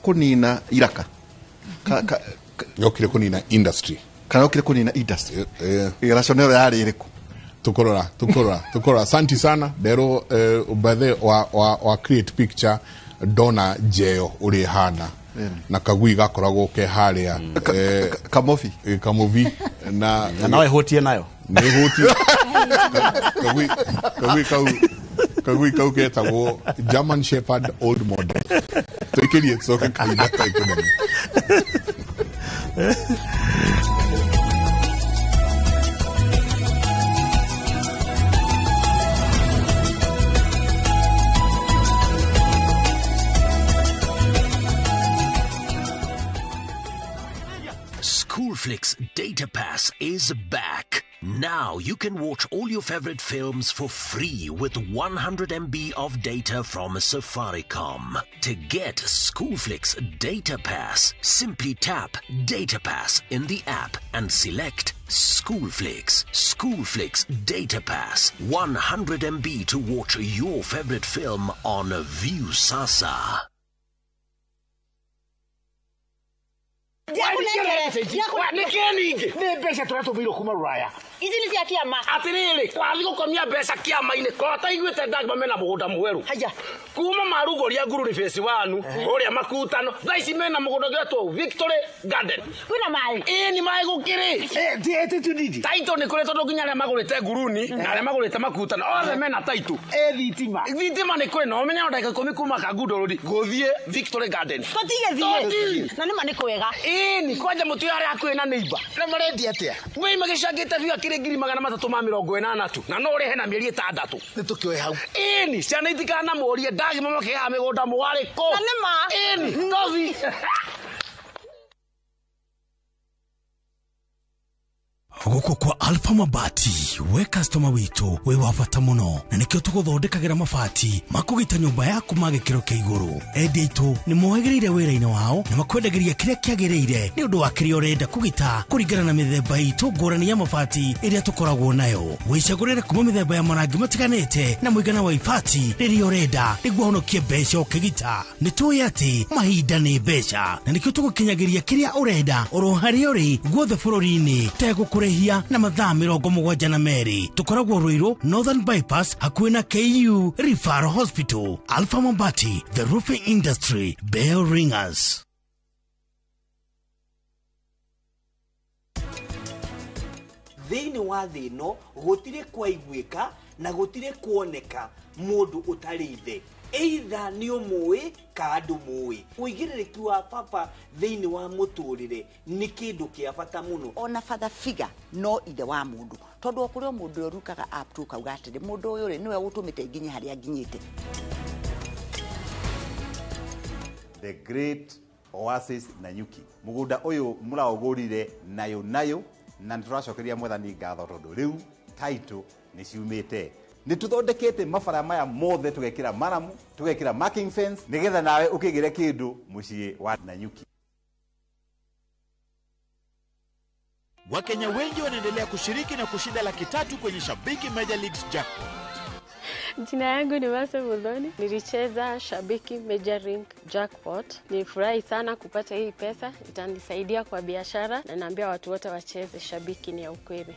kũnina iraka yokire kũnina industry, kana yokire kũnina industry. Rationale yarĩ ĩrĩkũ? Tukorora asante sana ndero bethe wa create picture ndona njeo ũrĩa ĩhana na kagui gakoragwo ke harĩa kamobi kamobi na nawe hutie nayo nĩ hutie kagui kau ketagwo German Shepherd Old Model. Tuikirie tucoke kahinda ka economy. Schoolflix Data Pass is back. Now you can watch all your favorite films for free with 100 MB of data from Safaricom. To get Schoolflix Data Pass, simply tap Data Pass in the app and select Schoolflix. Schoolflix Data Pass, 100 MB to watch your favorite film on Viusasa. Nĩ mbeca tũratũmĩirwo kuma Rũraya. Ici nĩ cia kĩama. Atĩrĩrĩ, twathiĩ gũkomia mbeca kĩama-inĩ korwo taiguĩte ndagma mena mũgũnda mwerũ. Haya. Kuma marugũria Nguruni phase 1 ũrĩa makutano, thaa ici mena mũgũnda ũngĩtwo Victory Garden. Kwĩna maĩ? Ĩĩ nĩ maĩ gũkĩrĩ. Taitũ nĩ kũrĩ tondũ nginya arĩa magũrĩte Nguruni na arĩa magũrĩte makutano othe mena taitũ. Thitima. Thitima nĩ kũrĩ na ũmenye no ndagĩka 10 kuma Kangundo Road gũthiĩ Victory Garden. Tũtige thiĩ. Na nĩ ma nĩ kwega. Ĩĩ kwanja mũtu harĩa hakuhĩ na neighbor. Na marendia atĩa? Wei magĩcangĩte biũ akĩrĩ 380 tu na no ũrĩhe na mĩeri 6. Nĩ tũkĩoe hau. Ĩni ciana itikanamũrie ndagima makĩhaha mĩgũnda mũwarĩ kũ. Na nĩ ma. Ĩni tothi. Gũkũ kwa Alpha Mabati, we customer witũ wĩ wa bata mũno na nĩkĩo tũgũthondekagĩra mabati makũgita nyũmba yaku ma gĩkĩro kĩa igũrũ. Endia aitũ nĩ mohĩgĩrĩire wĩra-inĩ wao na makwendagĩria kĩrĩa kĩagĩrĩire nĩ ũndũ wa kĩrĩa ũrenda kũgita kũringana na mĩthemba itũ ngũrani ya mabati ĩrĩa tũkoragwo nayo. Wĩcagũrĩre kuma mĩthemba ya marangi matiganĩte na mũigana wa ibati rĩrĩa ũrenda nĩguo ũhonokie mbeca ũkĩgita. Nĩ tũĩ atĩ mahinda nĩ mbeca na nĩkĩo tũgũkinyagĩria kĩrĩa ũrenda oro harĩa ũrĩ guothe bũrũri-inĩ tegũkũrĩhia na mathaa 72. Tũkoragwo Ruiru Northern Bypass hakuhĩ na KU Referral Hospital. Alpha Mabati, the roofing industry bell ringers. Thĩinĩ wa thĩ ĩno gũtirĩ kwaiguĩka na gũtirĩ kuoneka mũndũ ũtarĩ ithe, either nĩ ũmũĩ ka ndũmũĩ. Ũigĩrĩrĩki wa baba thĩinĩ wa mũtũrĩre nĩ kĩndũ kĩa bata mũno. Ona father figure no ithe wa mũndũ, tondũ o kũrĩ o mũndũ ũrĩa ũrukaga up to kauga atĩrĩ mũndũ ũyũ rĩ nĩwe ũtũmĩte nginye harĩa nginyĩte. The Great Oasis Nanyuki, mũgũnda ũyũ mũraũgũrire nayo nayo na nĩtũracokeria mwathani ngatho tondũ rĩu title nĩ ciumĩte. Nĩ tũthondekete mabara maya mothe, tũgekĩra maramu, tũgekĩra marking fence nĩgetha nawe ũkĩgĩre kĩndũ mũciĩ wa Nanyuki. Wakenya wengi wanaendelea kushiriki na kushinda 300,000 kwenye Shabiki Major Leagues Jackpot. Jina yangu ni Wase Muthoni. Nilicheza Shabiki Major League Jackpot. Nilifurahi sana kupata hii pesa, itanisaidia kwa biashara na naambia watu wote wacheze. Shabiki ni ya ukweli.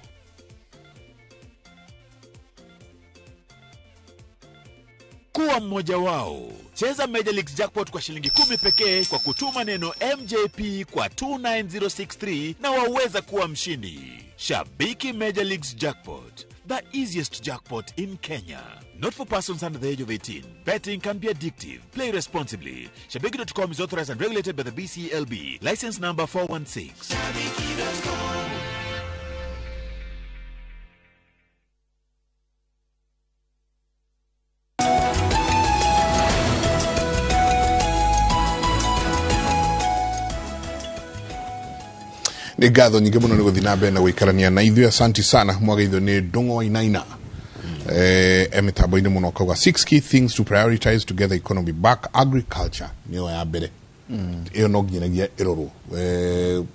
Kuwa mmoja wao. Cheza Major League Jackpot kwa shilingi 10 pekee kwa kutuma neno MJP kwa 29063 na waweza kuwa mshindi. Shabiki Major Leagues Jackpot, the easiest jackpot in Kenya. Not for persons under the age of 18. Betting can be addictive. Play responsibly. Shabiki.com is authorized and regulated by the BCLB. License number 416. Shabiki.com. Nĩ ngatho nyingĩ mũno nĩ gũthiĩ na mbere na gũikarania na ithuĩ. Asanti sana. Mwageithio nĩ Ndũng'o Wainaina mĩtambo-inĩ mũno, kauga six key things to prioritize to get the economy back. Agriculture nĩyo ya mbere, ĩyo no nginyagia ĩrorwo,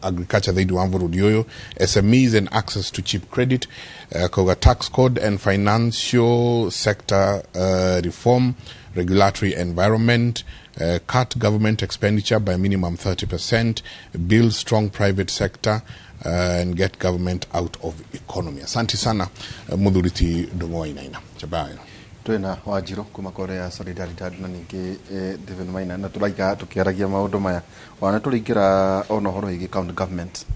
agriculture thĩinĩ wa bũrũri ũyũ, SMEs and access to cheap credit, kauga tax code and financial sector reform, regulatory environment, cut government expenditure by minimum 30%, build strong private sector and get government out of economy. Asante sana, muthuri ti Ndũng'o Wainaina. Chabayo. Twina Wanjiru kuma korea Solidarity na ningĩ Stephen Maina, na tũraiga tũkĩaragia maũndũ maya ona tũrĩingĩra ona ũhoro wĩgiĩ county government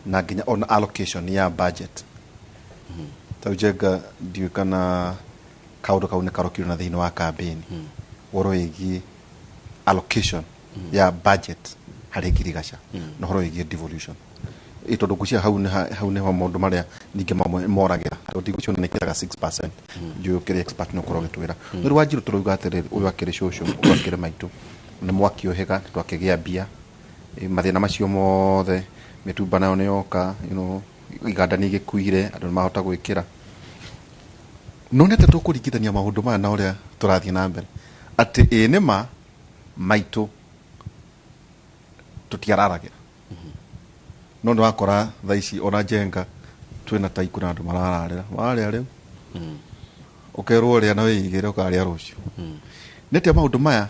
na nginya ona allocation ya budget. Ta Njenga, ndiũĩ kana kaũndũ kau nĩ karokirwo na thĩinĩ wa campaign, ũhoro wĩgiĩ allocation ya budget harĩ ngirigaca na ũhoro wĩgiĩ devolution. Ĩ tondũ ngwĩciria hau nĩ hau nĩho maũndũ marĩa ningĩ mamwe moragĩra, tondũ ndigwĩciria nĩ kĩraga 6%. Njũĩ ũkĩrĩ expert nĩ ũkorwo ũgĩtwĩra. No rĩu Wanjiru, tũrauga atĩrĩrĩ, ũyũ akĩrĩ cũcũ, ũyũ akĩrĩ maitũ, nĩ mwakĩũhĩga twakĩgĩa mbia. Mathĩna macio mothe, mĩtumba nayo nĩ yoka, iganda nĩ igĩkuire, andũ nĩ mahota gwĩkĩra. No nĩ atĩa tũkũringithania maũndũ maya na ũrĩa tũrathiĩ na mbere, atĩ ĩ nĩ ma maitũ tũtiararagĩra, no nĩ wakora thaa ici ona Njenga twĩna taiku na andũ marararĩra warĩa rĩu, ũkerwo ũrĩa na wĩigĩre ũkarĩa rũciũ. Nĩ atĩa maũndũ maya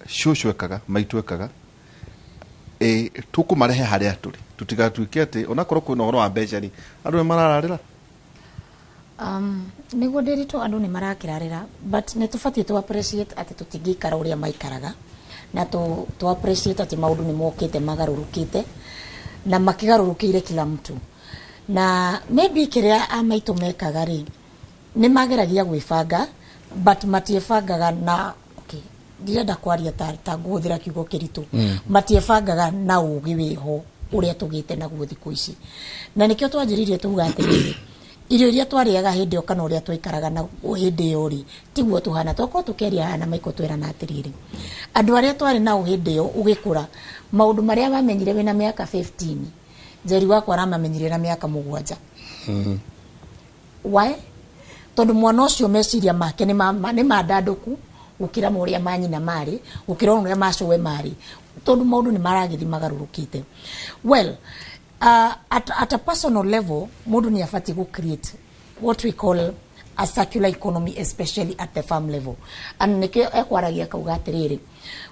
cũcũ ekaga, maitũ ekaga, tũkũmarehe harĩa tũrĩ, tũtigatuĩke atĩ onakorwo kwĩna ũhoro wa mbeca rĩ, andũ nĩ marararĩra? Nĩguo ndĩritũ, andũ nĩ marakĩrarĩra, but nĩ tũbatiĩ tũ appreciate atĩ tũtingĩikara ũrĩa maikaraga, na tũ appreciate atĩ maũndũ nĩ mokĩte magarũrũkĩte na makĩgarũrũkĩire kila mtu. Na maybe kĩrĩa a maitũ mekaga rĩ, nĩ mageragia gwĩbanga, but matiĩbangaga na, okay, ndirenda kwaria ta ngũhũthĩra kiugo kĩritũ, matiebangaga na ũgĩ wĩho ũrĩa tũgĩte naguo thikũ ici. Na nĩkĩo twanjĩrĩirie tuga atĩrĩrĩ, irio iria twarĩaga hĩndĩ ĩyo kana ũrĩa twaikaraga na hĩndĩ ĩyo rĩ, tiguo tũhana. Twakorwo tũkĩaria haha na Michael, twerana atĩrĩrĩ, andũ arĩa twarĩ nao hĩndĩ ĩyo ũgĩkũra, maũndũ marĩa wamenyire wĩna mĩaka 15, Njeri wakwa aramamenyire na mĩaka 7. Why? Tondũ mwana ũcio meciria make nĩ mandandũku gũkĩra ũrĩa manyina marĩ, gũkĩra ũrĩa macũwe marĩ, tondũ maũndũ nĩ maragĩthiĩ magarũrũkĩte. Well, at a personal level, mũndũ nĩ abatiĩ gũ create what we call a circular economy, especially at the farm level. And nĩkĩo ekwaragia kauga atĩrĩrĩ,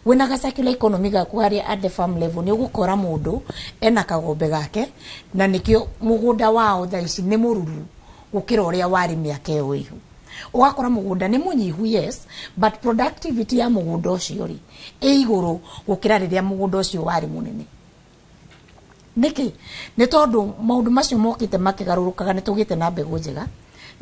wĩna ga circular economy gaku harĩa at the farm level, nĩ ũgũkora mũndũ ena kagombe gake, na nĩkĩo mũgũnda wao thaa ici nĩ mũruru gũkĩra ũrĩa warĩ mĩaka ĩyo ĩho. Ũgakora mũgũnda nĩ mũnyihu, yes, but productivity ya mũgũnda ũcio rĩ, ĩ igũrũ gũkĩra rĩrĩa mũgũnda ũcio warĩ mũnene. Nĩkĩ? Nĩ tondũ maũndũ macio mokĩte makĩgarũrũkaga. Nĩ tũgĩte na mbegũ njega,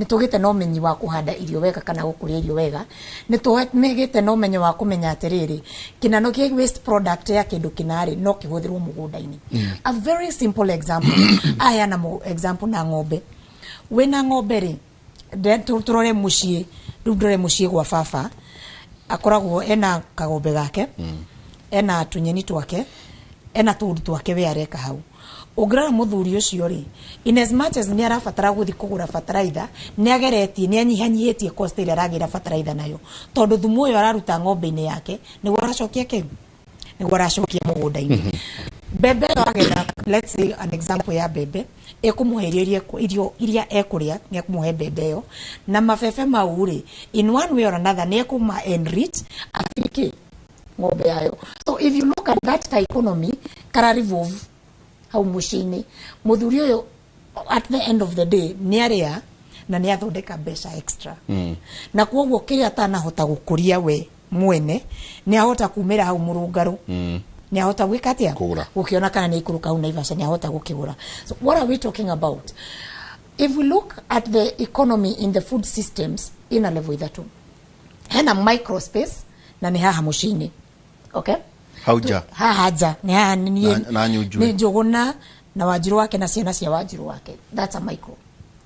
nĩ tũgĩte na ũmenyi wa kũhanda irio wega kana gũkũria irio wega, nĩ tũgĩte na ũmenyo wa kũmenya atĩrĩrĩ, kĩnano kĩ waste product ya kĩndũ kĩnarĩ no kĩhũthĩrwo mũgũnda-inĩ. A very simple example, aheana example na ng'ombe. Wĩna ng'ombe rĩ, tũrore mũciĩ rĩu, ndore mũciĩ gwa baba, akoragwo ena kagombe gake, ena tũnyeni twake, ena tũũndũ twake we areka hau. Ũngĩrora mũthuri ũcio rĩ, in as much as nĩ arabatara gũthiĩ kũgũra bataraitha, nĩ ageretie nĩ anyihanyihĩtie cost ĩrĩa aragĩra bataraitha nayo, tondũ thumu ũyũ araruta ng'ombe-inĩ yake nĩguo aracokia kĩu, nĩguo aracokia mũgũnda-inĩ. Mbembe ĩyo agetha, let's say an example ya mbembe, ĩkũmũhe irio iria ekũrĩa, nĩ ekũmũhe mbembe ĩyo na mabebe mau rĩ, in one way or another nĩ ekũma enrich afike ng'ombe yayo. So if you look at that ka economy kara revolve hau mũciĩ-inĩ, mũthuri ũyũ at the end of the day nĩ arĩa na nĩ athondeka mbeca extra, na koguo kĩrĩa atanahota gũkũria we mwene nĩ ahota kumĩra hau mũrũngarũ, nĩ ahota gwĩka atĩa? Kũgũra. Gũkĩona kana nĩ ikũrũka hau Naivasha, nĩ ahota gũkĩgũra. So what are we talking about? If we look at the economy in the food systems, ina level ithatũ. Hena micro space, na nĩ haha mũciĩ-inĩ, okay? Hau nja. Haha nja nĩ haha nĩ niĩ. Na Nyunjue. Nĩ Njũgũna na Wanjirũ wake na ciana cia Wanjirũ wake. That's a micro,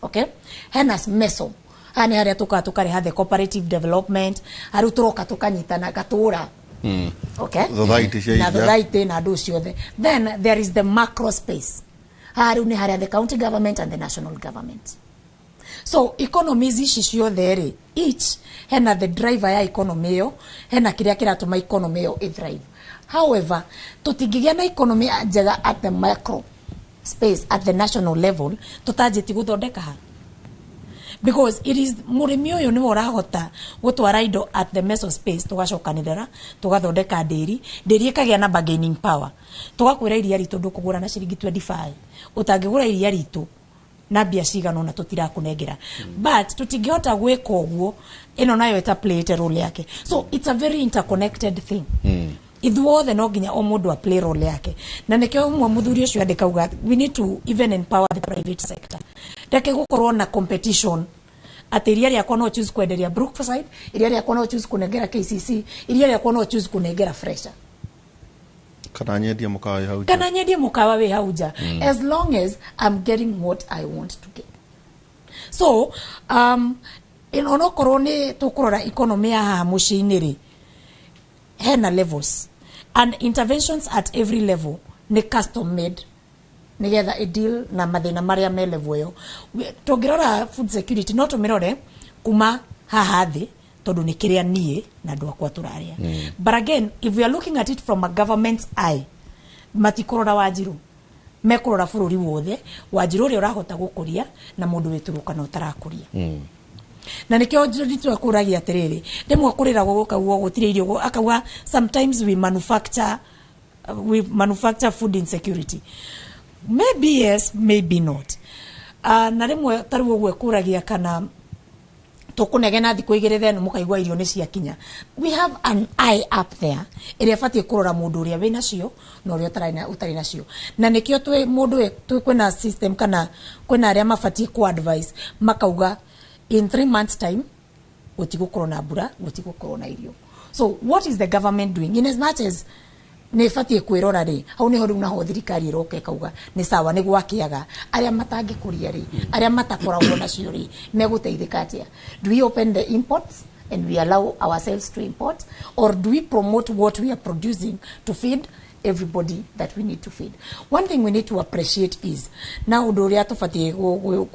okay? Hena meso, haha nĩ harĩa tũkaga tũkareha the cooperative development, harĩa tũroka tũkanyitana gatũra, okay? Society cia na iria. Society na andũ ciothe. Then there is the macro space. Haha rĩu nĩ harĩa the county government and the national government. So economies ici ciothe rĩ, each hena the driver ya economy ĩyo, hena kĩrĩa kĩratũma economy ĩyo ĩthrive. However, tũtingĩgĩa na economy njega at the macro space, at the national level, tũtanjĩtie gũthondeka ha, because it is mũrĩmi ũyũ nĩwe ũrahota gũtwara indo at the meso space. Tũgacokanĩrĩra, tũgathondeka ndĩri, ndĩri ĩkagĩa na bargaining power. Tũgakwĩra iria ritũ ndũkũgũra na ciringi 25, ũtangĩgũra iria ritũ na mbia cigana ũna tũtirakũnengera. But tũtingĩhota gwĩka ũguo ĩno nayo ĩta playĩte role yake. So it's a very interconnected thing. Ithuothe no nginya o mũndũ a play role yake, na nĩkĩo ũmwe mũthuri ũcio andĩka uga we need to even empower the private sector. Reke gũkorwo na competition atĩ iria rĩakwa no choose kwenderia Brookside, iria rĩakwa no choose kũnengera KCC, iria rĩakwa no choose kũnengera Fresha. Kana nyendie mũkawa wĩ hau nja. Kana nyendie mũkawa wĩ hau nja, as long as I'm getting what I want to get. So onokorwo nĩ tũkũrora economy ya haha mũciĩ-inĩ rĩ, hena levels and interventions at every level nĩ custom made nigetha ĩ deal na mathĩna marĩa me level ĩyo. Tũngĩrora food security, no tũmĩrore kuma haha thĩ tondũ nĩ kĩrĩa niĩ na andũ akwa tũrarĩa. But again, if we are looking at it from a government's eye, matikũrora Wanjirũ, mekũrora bũrũri wothe, Wanjirũ ũrĩa ũrahota gũkũria na mũndũ wĩ Turukana ũtarakũria. Na nĩkĩo twakũragia atĩrĩrĩ, rĩmwe kũrĩragwo gũkaugwo gũtirĩ irio, akauga sometimes we manufacture food insecurity. Maybe yes, maybe not. Na rĩmwe ta rĩu ũguo ĩkũragia kana tũkũnegena thikũ igĩrĩ, then mũkaigua irio nĩ ciakinya. We have an eye up there ĩrĩa ĩbatiĩ kũrora mũndũ ũrĩa wĩ nacio na ũrĩa ũtarĩ nacio. Na nĩkĩo twĩ mũndũ twĩ kwĩna system kana kwĩna arĩa mabatiĩ ku advice makauga in 3 months time gũtigũkorwo na mbura, gũtigũkorwo na irio. So what is the government doing? In as much as nä batiä kwä rora rä, hau nä ho rä u naho thirikari ĩroka ĩkauga nĩ sawa, nĩ gwakĩaga arĩa matangĩkũria rĩ, arĩa matakoragwo nacio rĩ, megũteithĩka atĩa? Do we open the imports and we allow ourselves to import, or do we promote what we are producing to feed everybody that we need to feed? One thing we need to appreciate is, na ũndũ ũrĩa tũbatiĩ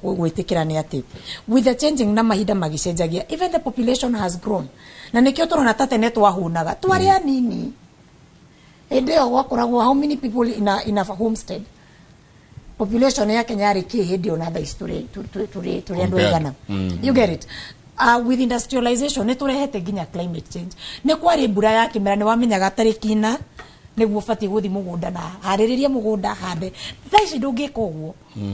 gwĩtĩkĩra nĩ atĩ with the changing na mahinda magĩcenjagia, even the population has grown. Na nĩkĩo tũrona ta tene twahũnaga twarĩ anini. Hĩndĩ ĩyo gwakoragwo how many people in a homestead? Population ya Kenya yarĩ kĩ hĩndĩ ĩyo na thaa ici tũrĩ andũ Compared. aigana? You get it? With industrialization nĩ tũrehete nginya climate change. Nĩ kwarĩ mbura ya kĩmera, nĩ wamenyaga tarĩki na nĩguo ũbatiĩ gũthiĩ mũgũnda na harĩrĩrie mũgũnda hande. Thaa ici ndũngĩka ũguo.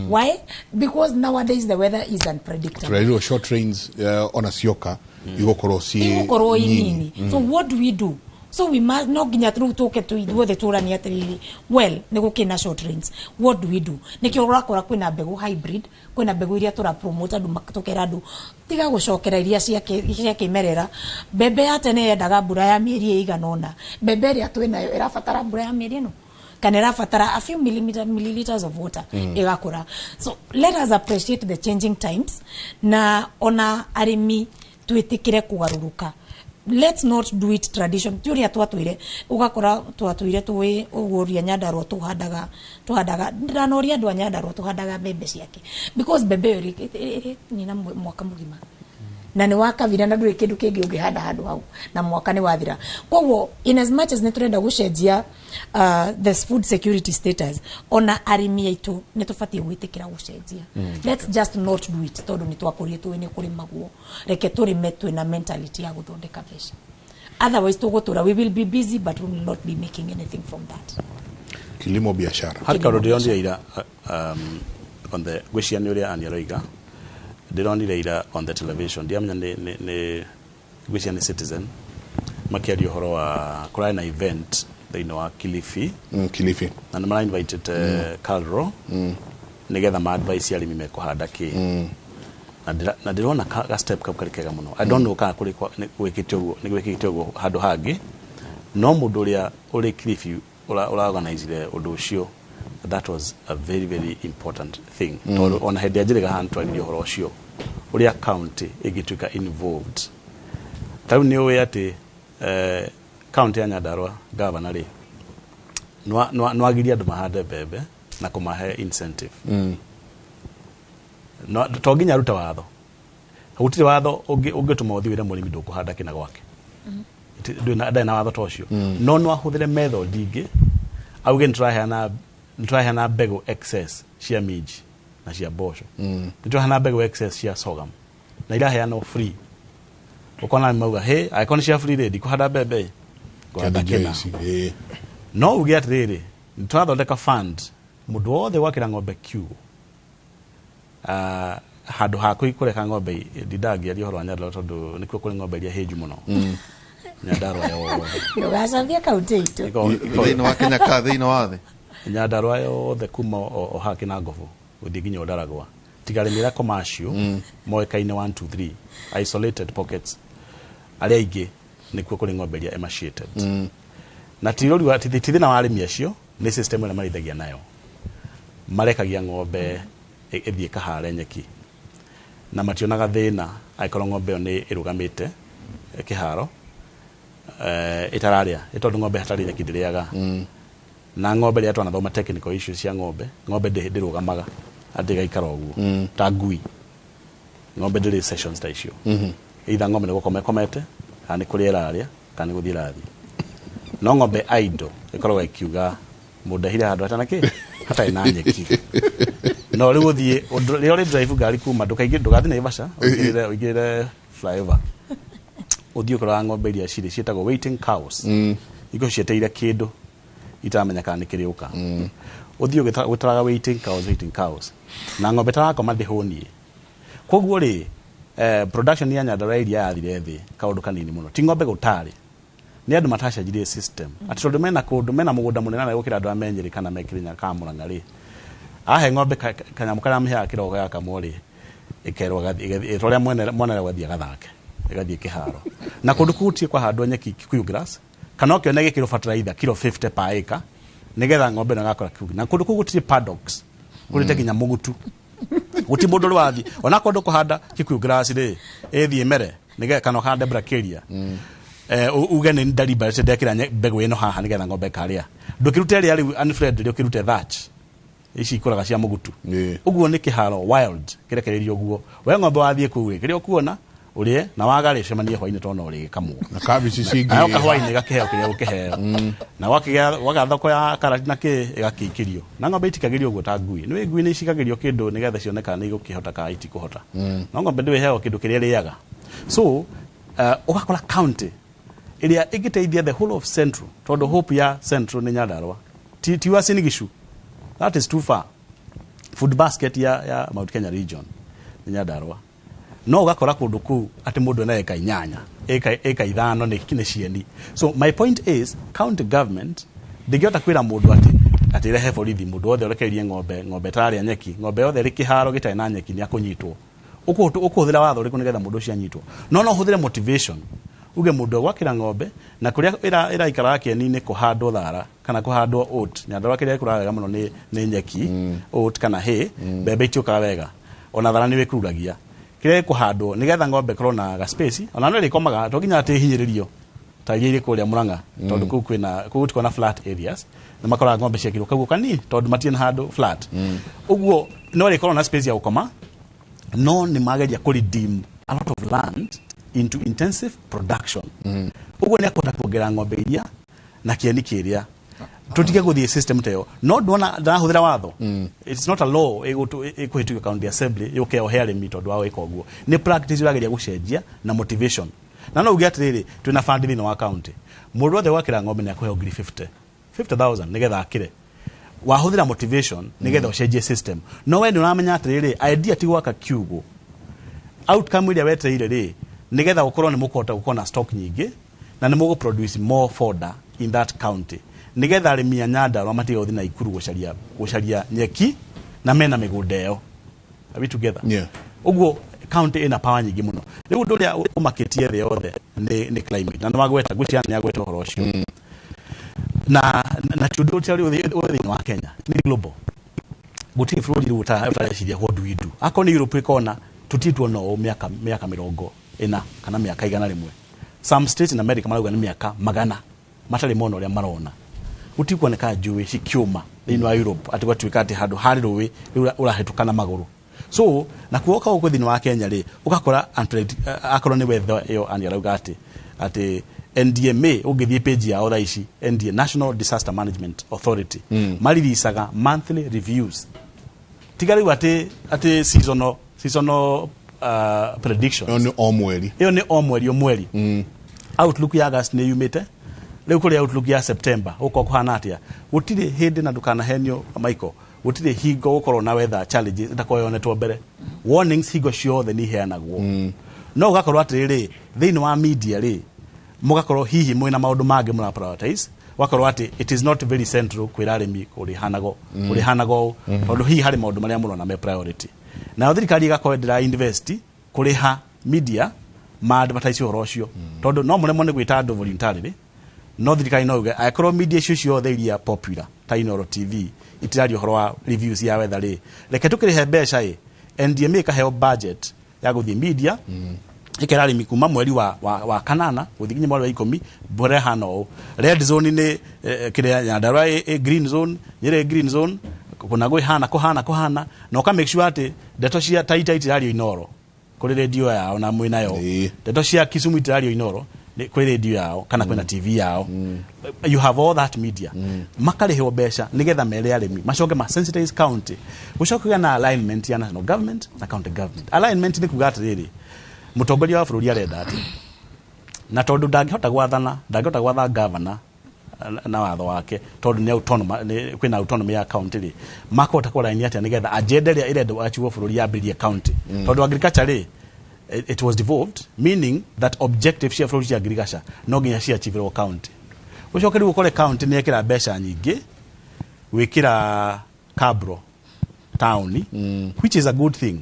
Why? Because nowadays the weather is unpredictable. Tũrerirwo short rains, ona cioka igũkorwo ci Igũkorwo nyinyi. Inini. So what do we do? So we must, no nginya rĩu tũke ithuothe tũranie atĩrĩrĩ, well, nĩ gũkĩ na short rains, what do we do? Nĩkĩo ũrakora kwĩna mbegũ hybrid, kwĩna mbegũ iria tũra promote andũ, tũkera andũ tiga gũcokera iria cia kĩmerera. Mbembe ya tene yendaga mbura ya mĩeri ĩigana ũna. Mbembe ĩrĩa twĩnayo ĩrabatara mbura ya mĩeri ĩno kana ĩrabatara a few milliliters of water, ĩgakũra. So let us appreciate the changing times, na ona arĩmi twĩtĩkĩre kũgarũrũka. Let's not do it tradition ti ũrĩa twatwĩre. Ũgakora twatwĩre tũĩ ũguo ũrĩa Nyandarua tũhandaga, ndanoria andũ a Nyandarua tũhandaga mbembe ciake, because mbembe ĩyo ĩrĩ nina mwaka mũgima na nĩ wakavira na ndũrĩ kĩndũ kĩngĩ ũngĩhanda handũ hau na mwaka nĩ wathira. Koguo in as much as nĩ tũrenda gũcenjia the food security status, ona arĩmi aitũ nĩ tũbatiĩ gwĩtĩkĩra gũcenjia. Let's just not do it tondũ nĩ twakũrire tũĩ nĩ kũrĩmagwo. Reke tũrĩme twĩna mentality ya gũthondeka mbeca. Otherwise tũgũtũra, we will be busy but we will not be making anything from that. Kilimo biashara. Harĩ kaũndũ ndĩronire ira on the gwĩciria nĩ ũrĩa Anĩ aroiga. Ndĩronire ira on the television, ndiamenya nĩ gwĩciria nĩ Citizen, makĩaria ũhoro wa kũrarĩ na event thĩinĩ wa Kilifi. Kilifi. Na nĩ mara invited Kalro nĩgetha ma advice arĩmi mekũhanda kĩ. Na ndĩrona ga step kau karĩ kega mũno. I don't know kana kũrĩ nĩ gwĩkĩte ũguo, nĩ gwĩkĩte ũguo handũ hangĩ, no mũndũ ũrĩa ũrĩ Kilifi ũra organizire ũndũ ũcio, that was a very very important thing, tondũ ona hĩndĩ ya Njĩrĩga haha nĩtwaririe ũhoro ũcio, ũrĩa county ĩngĩtuĩka involved. Ta rĩu nĩ ũĩ atĩ county ya Nyandarua, gavana rĩ, nĩwagirie andũ mahande mbembe. Na kũmahe incentive. No to nginya arute watho. Gũtirĩ watho ũngĩtũma ũthiĩ wĩre mũrĩmi ndũkũhanda kĩna gwake. Ndũrĩ na watho ta ũcio, no no ahũthĩre method ingĩ, auge nĩtũraheana mbegũ excess cia minji na cia mboco, nĩtũraheana mbegũ excess cia sorghum na iraheanwo free. Ũkona nĩ mauga, "Hey, angĩkorwo nĩ cia free rĩ, ndikũhanda mbembe, ngũhanda kĩna." Ici, ĩĩ. No uge atĩrĩrĩ, nĩtũrathondeka fund, mũndũ wothe gwakĩra ng'ombe kiugũ, handũ ha kũreka ng'ombe ndindangĩaria ũhoro wa Nyandarua tondũ nĩkuo kũrĩ ng'ombe iria hĩnju mũno Nyandarua yothe. Ndũgacambie kaunti itũ. Thĩinĩ wa Kenya ka thĩinĩ wa thĩ? Nyandarua yothe kuma o haha Kinangobo gũthiĩ nginya Ũndaragwa, tiga arĩmi arĩa commercial moĩkaine 1 2 3 isolated pockets, arĩa aingĩ nĩkuo kũrĩ ng'ombe iria emaciated. Na ti rũri wa ti thĩna wa arĩmi acio, nĩ system ĩrĩa marĩithagia nayo. Marekagia ng'ombe ĩthiĩ kahare nyeki na mationaga thĩna angĩkorwo ng'ombe ĩyo nĩ ĩrũgamĩte kĩharo ĩtararĩa, ĩ tondũ ng'ombe hatarĩ nyeki ndĩrĩaga. Na ng'ombe rĩrĩa twanathoma technical issues cia ng'ombe, ng'ombe ndĩrũgamaga atĩ ĩgaikara ũguo ta ngui. Ng'ombe ndĩrĩ sessions ta icio. Either ng'ombe nĩ gũkoma ĩkomete, kana nĩ kũrĩa ĩrarĩa, kana nĩ gũthiĩ ĩrathiĩ. No ng'ombe idle ĩkoragwo ĩkiuga mũndehire handũ hatana kĩ hatarĩ na nyeki. No rĩu ũthiĩ rĩrĩa ũrĩ drive ngari kuma ndũkaingĩ, ndũgathiĩ Naivasha, ũingĩrĩre flyover, ũthiĩ ũkoraga ng'ombe iria cirĩ ciĩtagwo waiting cows, ikorwo cietereire kĩndũ itaramenya kana nĩ kĩrĩũka. Ũthiĩ ũgĩtaraga waiting cows, waiting cows, na ng'ombe tarakoma ndĩhũniĩ. Koguo rĩ, production ya Nyandarua iria yathire thĩ kaũndũ kanini mũno, ti ng'ombe gũtarĩ, nĩ andũ matacenjirie system, atĩ tondũ mena kũndũ mena mũgũnda mũnene gũkĩra andũ a me Nyĩrĩ kana me Kĩrĩnyaga kana Mũrang'a rĩ, ahe ng'ombe kanyamũ karĩa amĩheaga kĩroko gagakamwo rĩ, ĩkerwo ĩgathiĩ ũrĩa mwene mwana ũrĩa ũgathiĩ agathake, ĩgathiĩ kĩharo. Na kũndũ kũu gũtirĩ kwahandwo nyeki, Kikuyu grass, kana ũkĩone gĩkĩrwo fertilizer kilo 50 per acre nĩgetha ng'ombe ĩno ĩgakũra kiugo. Na kũndũ kũu gũtirĩ paddocks kũrĩte nginya mũgutu, gũtirĩ mũndũ ũrĩ wathiĩ ona kũndũ kũhanda Kikuyu grass rĩ, ĩthiĩ mere nĩgetha, kana ũhande bracharia, uge nĩ deliberate ndekĩra mbegũ ĩno haha nĩgetha ng'ombe ĩkarĩa. Ndũkĩrute ĩrĩa rĩu unfriendly, ũkĩrute thatch ici ikũraga cia mũgutu. Ũguo nĩ kĩharo wild kĩrekereirio ũguo. We ng'ombe wathiĩ kũu rĩ, kĩrĩa ũkuona ũrĩe, na waga rĩ, cemanie hwainĩ tondũ no ũrĩgĩkamwo. Na kabici cingĩ. Nayo kahwainĩ gakĩheo kĩrĩa ũkĩheo, na wakĩgĩa waga thoko ya karati na kĩ ĩgakĩikĩrio. Na ng'ombe itikagĩrio ũguo ta ngui. Nĩ ngui nĩ icikagĩrio kĩndũ nĩgetha cione kana nĩ igũkĩhota kana itikũhota, no ng'ombe ndĩheagwo kĩndũ kĩrĩa ĩrĩaga. So ũgakora county ĩrĩa ĩngĩteithia the whole of Central, tondũ hope ya Central nĩ Nyandarua, ti Uasin Gishu, that is too far. Food basket ya Mount Kenya region nĩ Nyandarua. No ũgakora kũndũ kũu atĩ mũndũ ena eka 8, eka 5 nĩ cieni. So my point is, county government ndĩngĩhota kwĩra mũndũ atĩ rehe borithi, mũndũ wothe ũrekereirie ng'ombe ĩtararĩa nyeki, ng'ombe yothe ĩrĩ kĩharo gĩtarĩ na nyeki nĩ akũnyitwo. Ũkũhũthĩra watho ũrĩkũ nĩgetha mũndũ ũcio anyitwo? No ũhũthĩre motivation, uge mũndũ egwakĩra ng'ombe na kũrĩa ĩraikaraga kĩeni-inĩ kũhandwo thara kana kũhandwo oat. Nyandarua kĩrĩa gĩkũraga wega mũno nĩ nyeki, oat kana hay. Mbembe itiũkaga wega, ona thara nĩ wĩkururagia. Kĩrĩa gĩkũhandwo nĩgetha ng'ombe ĩkorwo na ga space, ona no ĩrĩkomaga, to nginya atĩ hinyĩrĩrio ta iria irĩ kũrĩa Murang'a, tondũ kũu kwĩna kũu gũtikoragwo na flat areas. Nĩ makoraga ng'ombe ciakirwo kaguo kanini tondũ matirĩ na handũ flat. Ũguo no ĩrĩkorwo na space ya gũkoma, no nĩ mageria kũ redeem a lot of land into intensive production. Ũguo nĩ akũhota kuongerera ng'ombe iria na kĩeni kĩrĩa tutige gũthiĩ system ta ĩyo. No ndona ndarahũthĩra watho. It's not a law ĩkũhĩtũkio county assembly yũke ohe arĩmi tondũ wa gwĩka ũguo. Nĩ practice ũrageria gũcenjia na motivation. Na no uge atĩrĩrĩ, twĩna fund thĩinĩ wa county, mũndũ wothe gwakĩra ng'ombe nĩ akũheo ngiri 50 50,000 nĩgetha akĩre. Wahũthĩra motivation nĩgetha ũcenjie system. No we nĩ ũramenya atĩrĩrĩ, idea ti gwaka kiugũ, outcome ĩrĩa wetereire rĩ, nĩgetha gũkorwo nĩ mũkũhota gũkorwo na stock nyingĩ na nĩ mũgũ produce more fodder in that county, nĩgetha arĩmi a Nyandarua matige gũthiĩ Naikuru gũcaria nyeki na mena mĩgũnda ĩyo. Are we together? Yeah. Ũguo county ĩna power nyingĩ mũno. Rĩu ũndũ ũrĩa ũmakĩtie thĩ yothe nĩ climate, na nĩ wagweta, ngwĩciria nĩ agweta ũhoro ũcio, na ti ũndũ ũrĩa ũrĩ thĩinĩ wa Kenya, nĩ global. Gũtirĩ bũrũri rĩu ũtareciria what do we do. Akorwo nĩ Europe ĩkona tũtirĩ tuona ũũ mĩaka 40 kana mĩaka 100. Some states in America marauga nĩ mĩaka 100 matarĩ mona ũrĩa marona. Gũtikuoneka njũĩ cikiũma. Thĩinĩ wa Europe atĩ gwatuĩka atĩ handũ harĩ rũĩ rĩu ũrahĩtũka na magũrũ. So nakuo ũka gũkũ thĩinĩ wa Kenya rĩ, ũgakora akorwo nĩ weather ĩyo ani arauga atĩ NDMA, ũngĩthiĩ page yao thaa ici, NDA, National Disaster Management Authority, mariricaga monthly reviews, tiga rĩu atĩ seasonal predictions. Ĩyo nĩ o mweri. Ĩyo nĩ o mweri o mweri. Outlook ya August nĩ yumĩte, rĩu kũrĩ outlook ya September gũkorwo kũhana atĩa. Gũtirĩ hĩndĩ, na ndũkanahenio Michael, gũtirĩ hingo gũkorwo na weather challenges ĩtakorwo yonetwo mbere. Warnings hingo ciothe nĩ iheanagwo, no ũgakorwo atĩrĩrĩ, thĩinĩ wa media rĩ, mũgakorwo hihi mwĩna maũndũ mangĩ mũra prioritize, ũgakorwo atĩ it is not very central kwĩra arĩmi kũrĩhanago kũrĩhanago ũũ, tondũ hihi harĩ maũndũ marĩa mũrona me priority. Nayo thirikari ĩgakorwo ndĩra invest kũrĩha media ma advertise ũhoro ũcio, tondũ no mũremwo nĩ gwĩta andũ voluntarily, no thirikari no yuge angĩkorwo media icio ciothe iria popular ta Inooro TV itiraria ũhoro wa reviews ya weather rĩ, reke tũkĩrĩhe mbeca ĩ NDMA ĩkaheo budget ya gũthiĩ media ĩkera arĩmi kuma mweri wa kanana gũthiĩ nginya mweri wa 10 mbura ĩhana ũũ, red zone nĩ kĩrĩa, Nyandarua ĩ green zone, Nyĩrĩ ĩ green zone, kũna gwĩhana kũhana kũhana, na ũka make sure atĩ ndeto cia Taita itirario Inooro kũrĩ redio yao na mwĩnayo, ndeto cia Kisumu itirario Inooro kũrĩ redio yao kana kwĩna TV yao. You have all that media, makarĩhwo mbeca nĩgetha mere arĩmi, macoke ma sensitize county, gũcoke kũgĩa na alignment ya national government na county government. Alignment nĩ kuga atĩrĩrĩ, mũtongoria wa bũrũri arenda atĩ na tondũ ndangĩhota gwathana, ndangĩhota gwatha governor na watho wake, tondũ nĩ autonomous, kwĩna autonomy ya county rĩ, makũhota kũrainia atĩa nĩgetha agenda ĩrĩa ĩrendwo achieve bũrũri yambĩrĩrie county? Tondũ agriculture rĩ, it was devolved, meaning that objective cia bũrũri cia agriculture no nginya ciachievĩrwo county. Ũcoke rĩu ũkore county nĩ ĩkĩra mbeca nyingĩ gwĩkĩra cabro town, which is a good thing.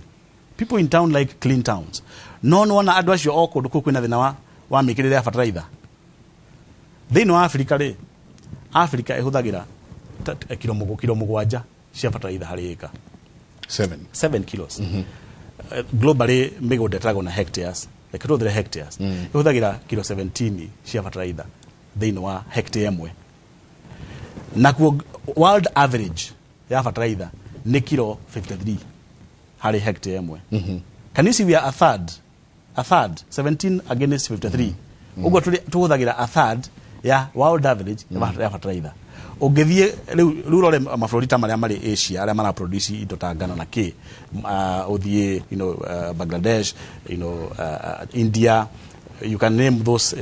People in town like clean towns, no nĩwona andũ acio o kũndũ kũu kwĩna thĩna wa mĩkĩrĩre ya fertilizer. Thĩinĩ wa Afrika rĩ, Afrika ĩhũthagĩra kilo 7 cia fertilizer harĩ ĩka. Seven. 7 kilos. Globally mĩgũnda ĩtaragwo na hectares, reke tũhũthĩre hectares, ĩhũthagĩra kilo 17 cia fertilizer thĩinĩ wa hectare ĩmwe. Nakuo world average ya fertilizer nĩ kilo 53 harĩ hectare ĩmwe. Can you see we are a third, 17 against 53? Ũguo tũhũthagĩra a third ya world average ya fertilizer. Ũngĩthiĩ rĩu rore mabũrũri ta marĩa marĩ Asia, arĩa maraproduce indo ta ngano na kĩ, ũthiĩ Bangladesh, India, you can name those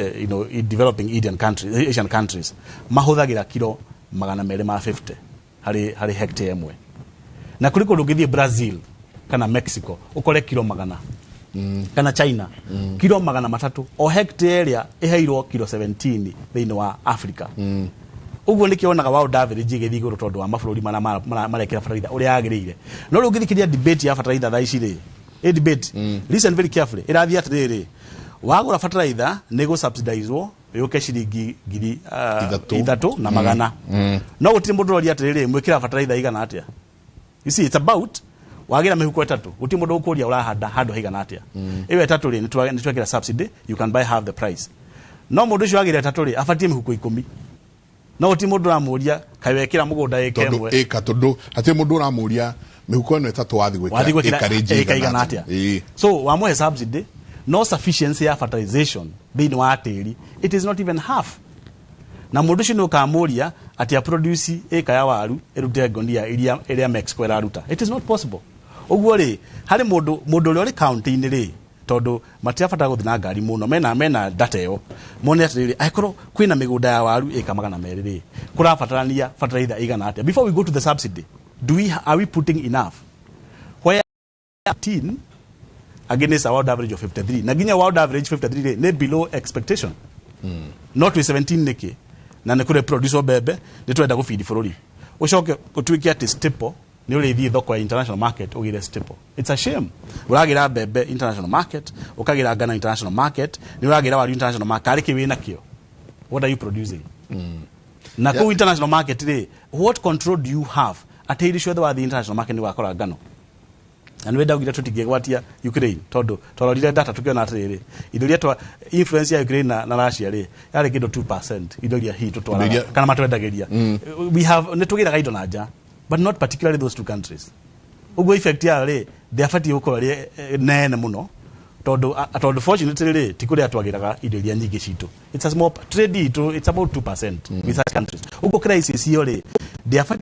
developing Indian countries, Asian countries, mahũthagĩra kilo 250 harĩ hectare ĩmwe. Na kũrĩ kũndũ ũngĩthiĩ Brazil kana Mexico ũkore kilo 100, kana China kilo 300 o hectare ĩrĩa ĩheirwo kilo 17 thĩinĩ wa Africa. Ũguo nĩkĩo wonaga world average ĩgĩthiĩ igũrũ, tondũ wa mabũrũri marĩa marekĩra fertilizer ũrĩa yagĩrĩire. No rĩu ũngĩthikĩrĩria debate ya fertilizer thaa ici rĩ, ĩ debate, listen very carefully, ĩrathiĩ atĩrĩrĩ, wagũra fertilizer nĩ gũ-subsidizwo yũke ciringi ngiri 3. 3,100, no gũtirĩ mũndũ ũroria atĩrĩrĩ, mwĩkĩra fertilizer igana atĩa? You see, it's about wagira mĩhuko ĩtatũ, gũtirĩ mũndũ ũkũria ũrahanda handũ haigana atĩa. Ĩyo ĩtatũ rĩ, nĩ twekĩra subsidy, you can buy half the price. No mũndũ ũcio wagĩra ĩtatũ rĩ, abatiĩ mĩhuko 10, no gũtirĩ mũndũ ũramũria kaĩ wekĩra mũgũnda ĩka tondũ ĩmwe. Ĩka tondũ hatirĩ mũndũ ũramũria mĩhuko ĩno ĩtatũ wathiĩ wathiĩ gwĩkĩra gwĩkĩra ĩkarĩnji ĩka igana atĩa. So wamũhe subsidy, no sufficiency ya fertilization thĩinĩ wa tĩri, it is not even half. Na mũndũ ũcio nĩ ũkamũria atĩ aproduce ĩka ya waru ĩrute ngonia iria ĩrĩa Mexico ĩraruta. It is not possible. Ũguo rĩ, harĩ mũndũ ũrĩa ũrĩ county-inĩ rĩ, tondũ matirabatara gũthiĩ na ngari mũno, mena data ĩyo, mone atĩrĩrĩ, angĩkorwo kwĩna mĩgũnda ya waru ĩka 200 rĩ, kũrabatarania fertilizer igana atĩa? Before we go to the subsidy, do we are we putting enough where 13 against a world average of 53? Na nginya world average 53 rĩ, nĩ below expectation. No twĩ 17 nĩkĩ? Na nĩ kũrĩ produce mbembe, nĩ tũrenda gũbidi bũrũri, ũcoke ũtuĩke atĩ staple nĩ ũrĩthiĩ thoko ya international market ũgĩre staple. It's a shame. Ũragĩra mbembe international market, ũkagĩra ngano international market, nĩ ũragĩra waru international market, karĩ kĩ wĩna kĩo? What are you producing? Na kũu international market rĩ, what control do you have atĩ irio ciothe wathiĩ international market nĩ ũgakora ngano? Na nĩ ndaugire tũtingĩgwatia Ukraine, tondũ twarorire data tũkĩona atĩrĩrĩ, indo iria twa influence ya Ukraine na Russia rĩ, yarĩ kĩndũ 2% indo iria hihi Indo tũtwaraga kana matwendagĩria. We have, nĩ tũgĩraga indo na nja, but not particularly those two countries. Ũguo effect yayo rĩ, ndĩabatiĩ gũkorwo ĩrĩ nene mũno, tondũ fortunately rĩ, ti kũrĩa twagĩraga indo iria nyingĩ citũ. It's a small trade itũ, it's about 2% with such countries. Ũguo crisis ĩyo rĩ, ndĩabatiĩ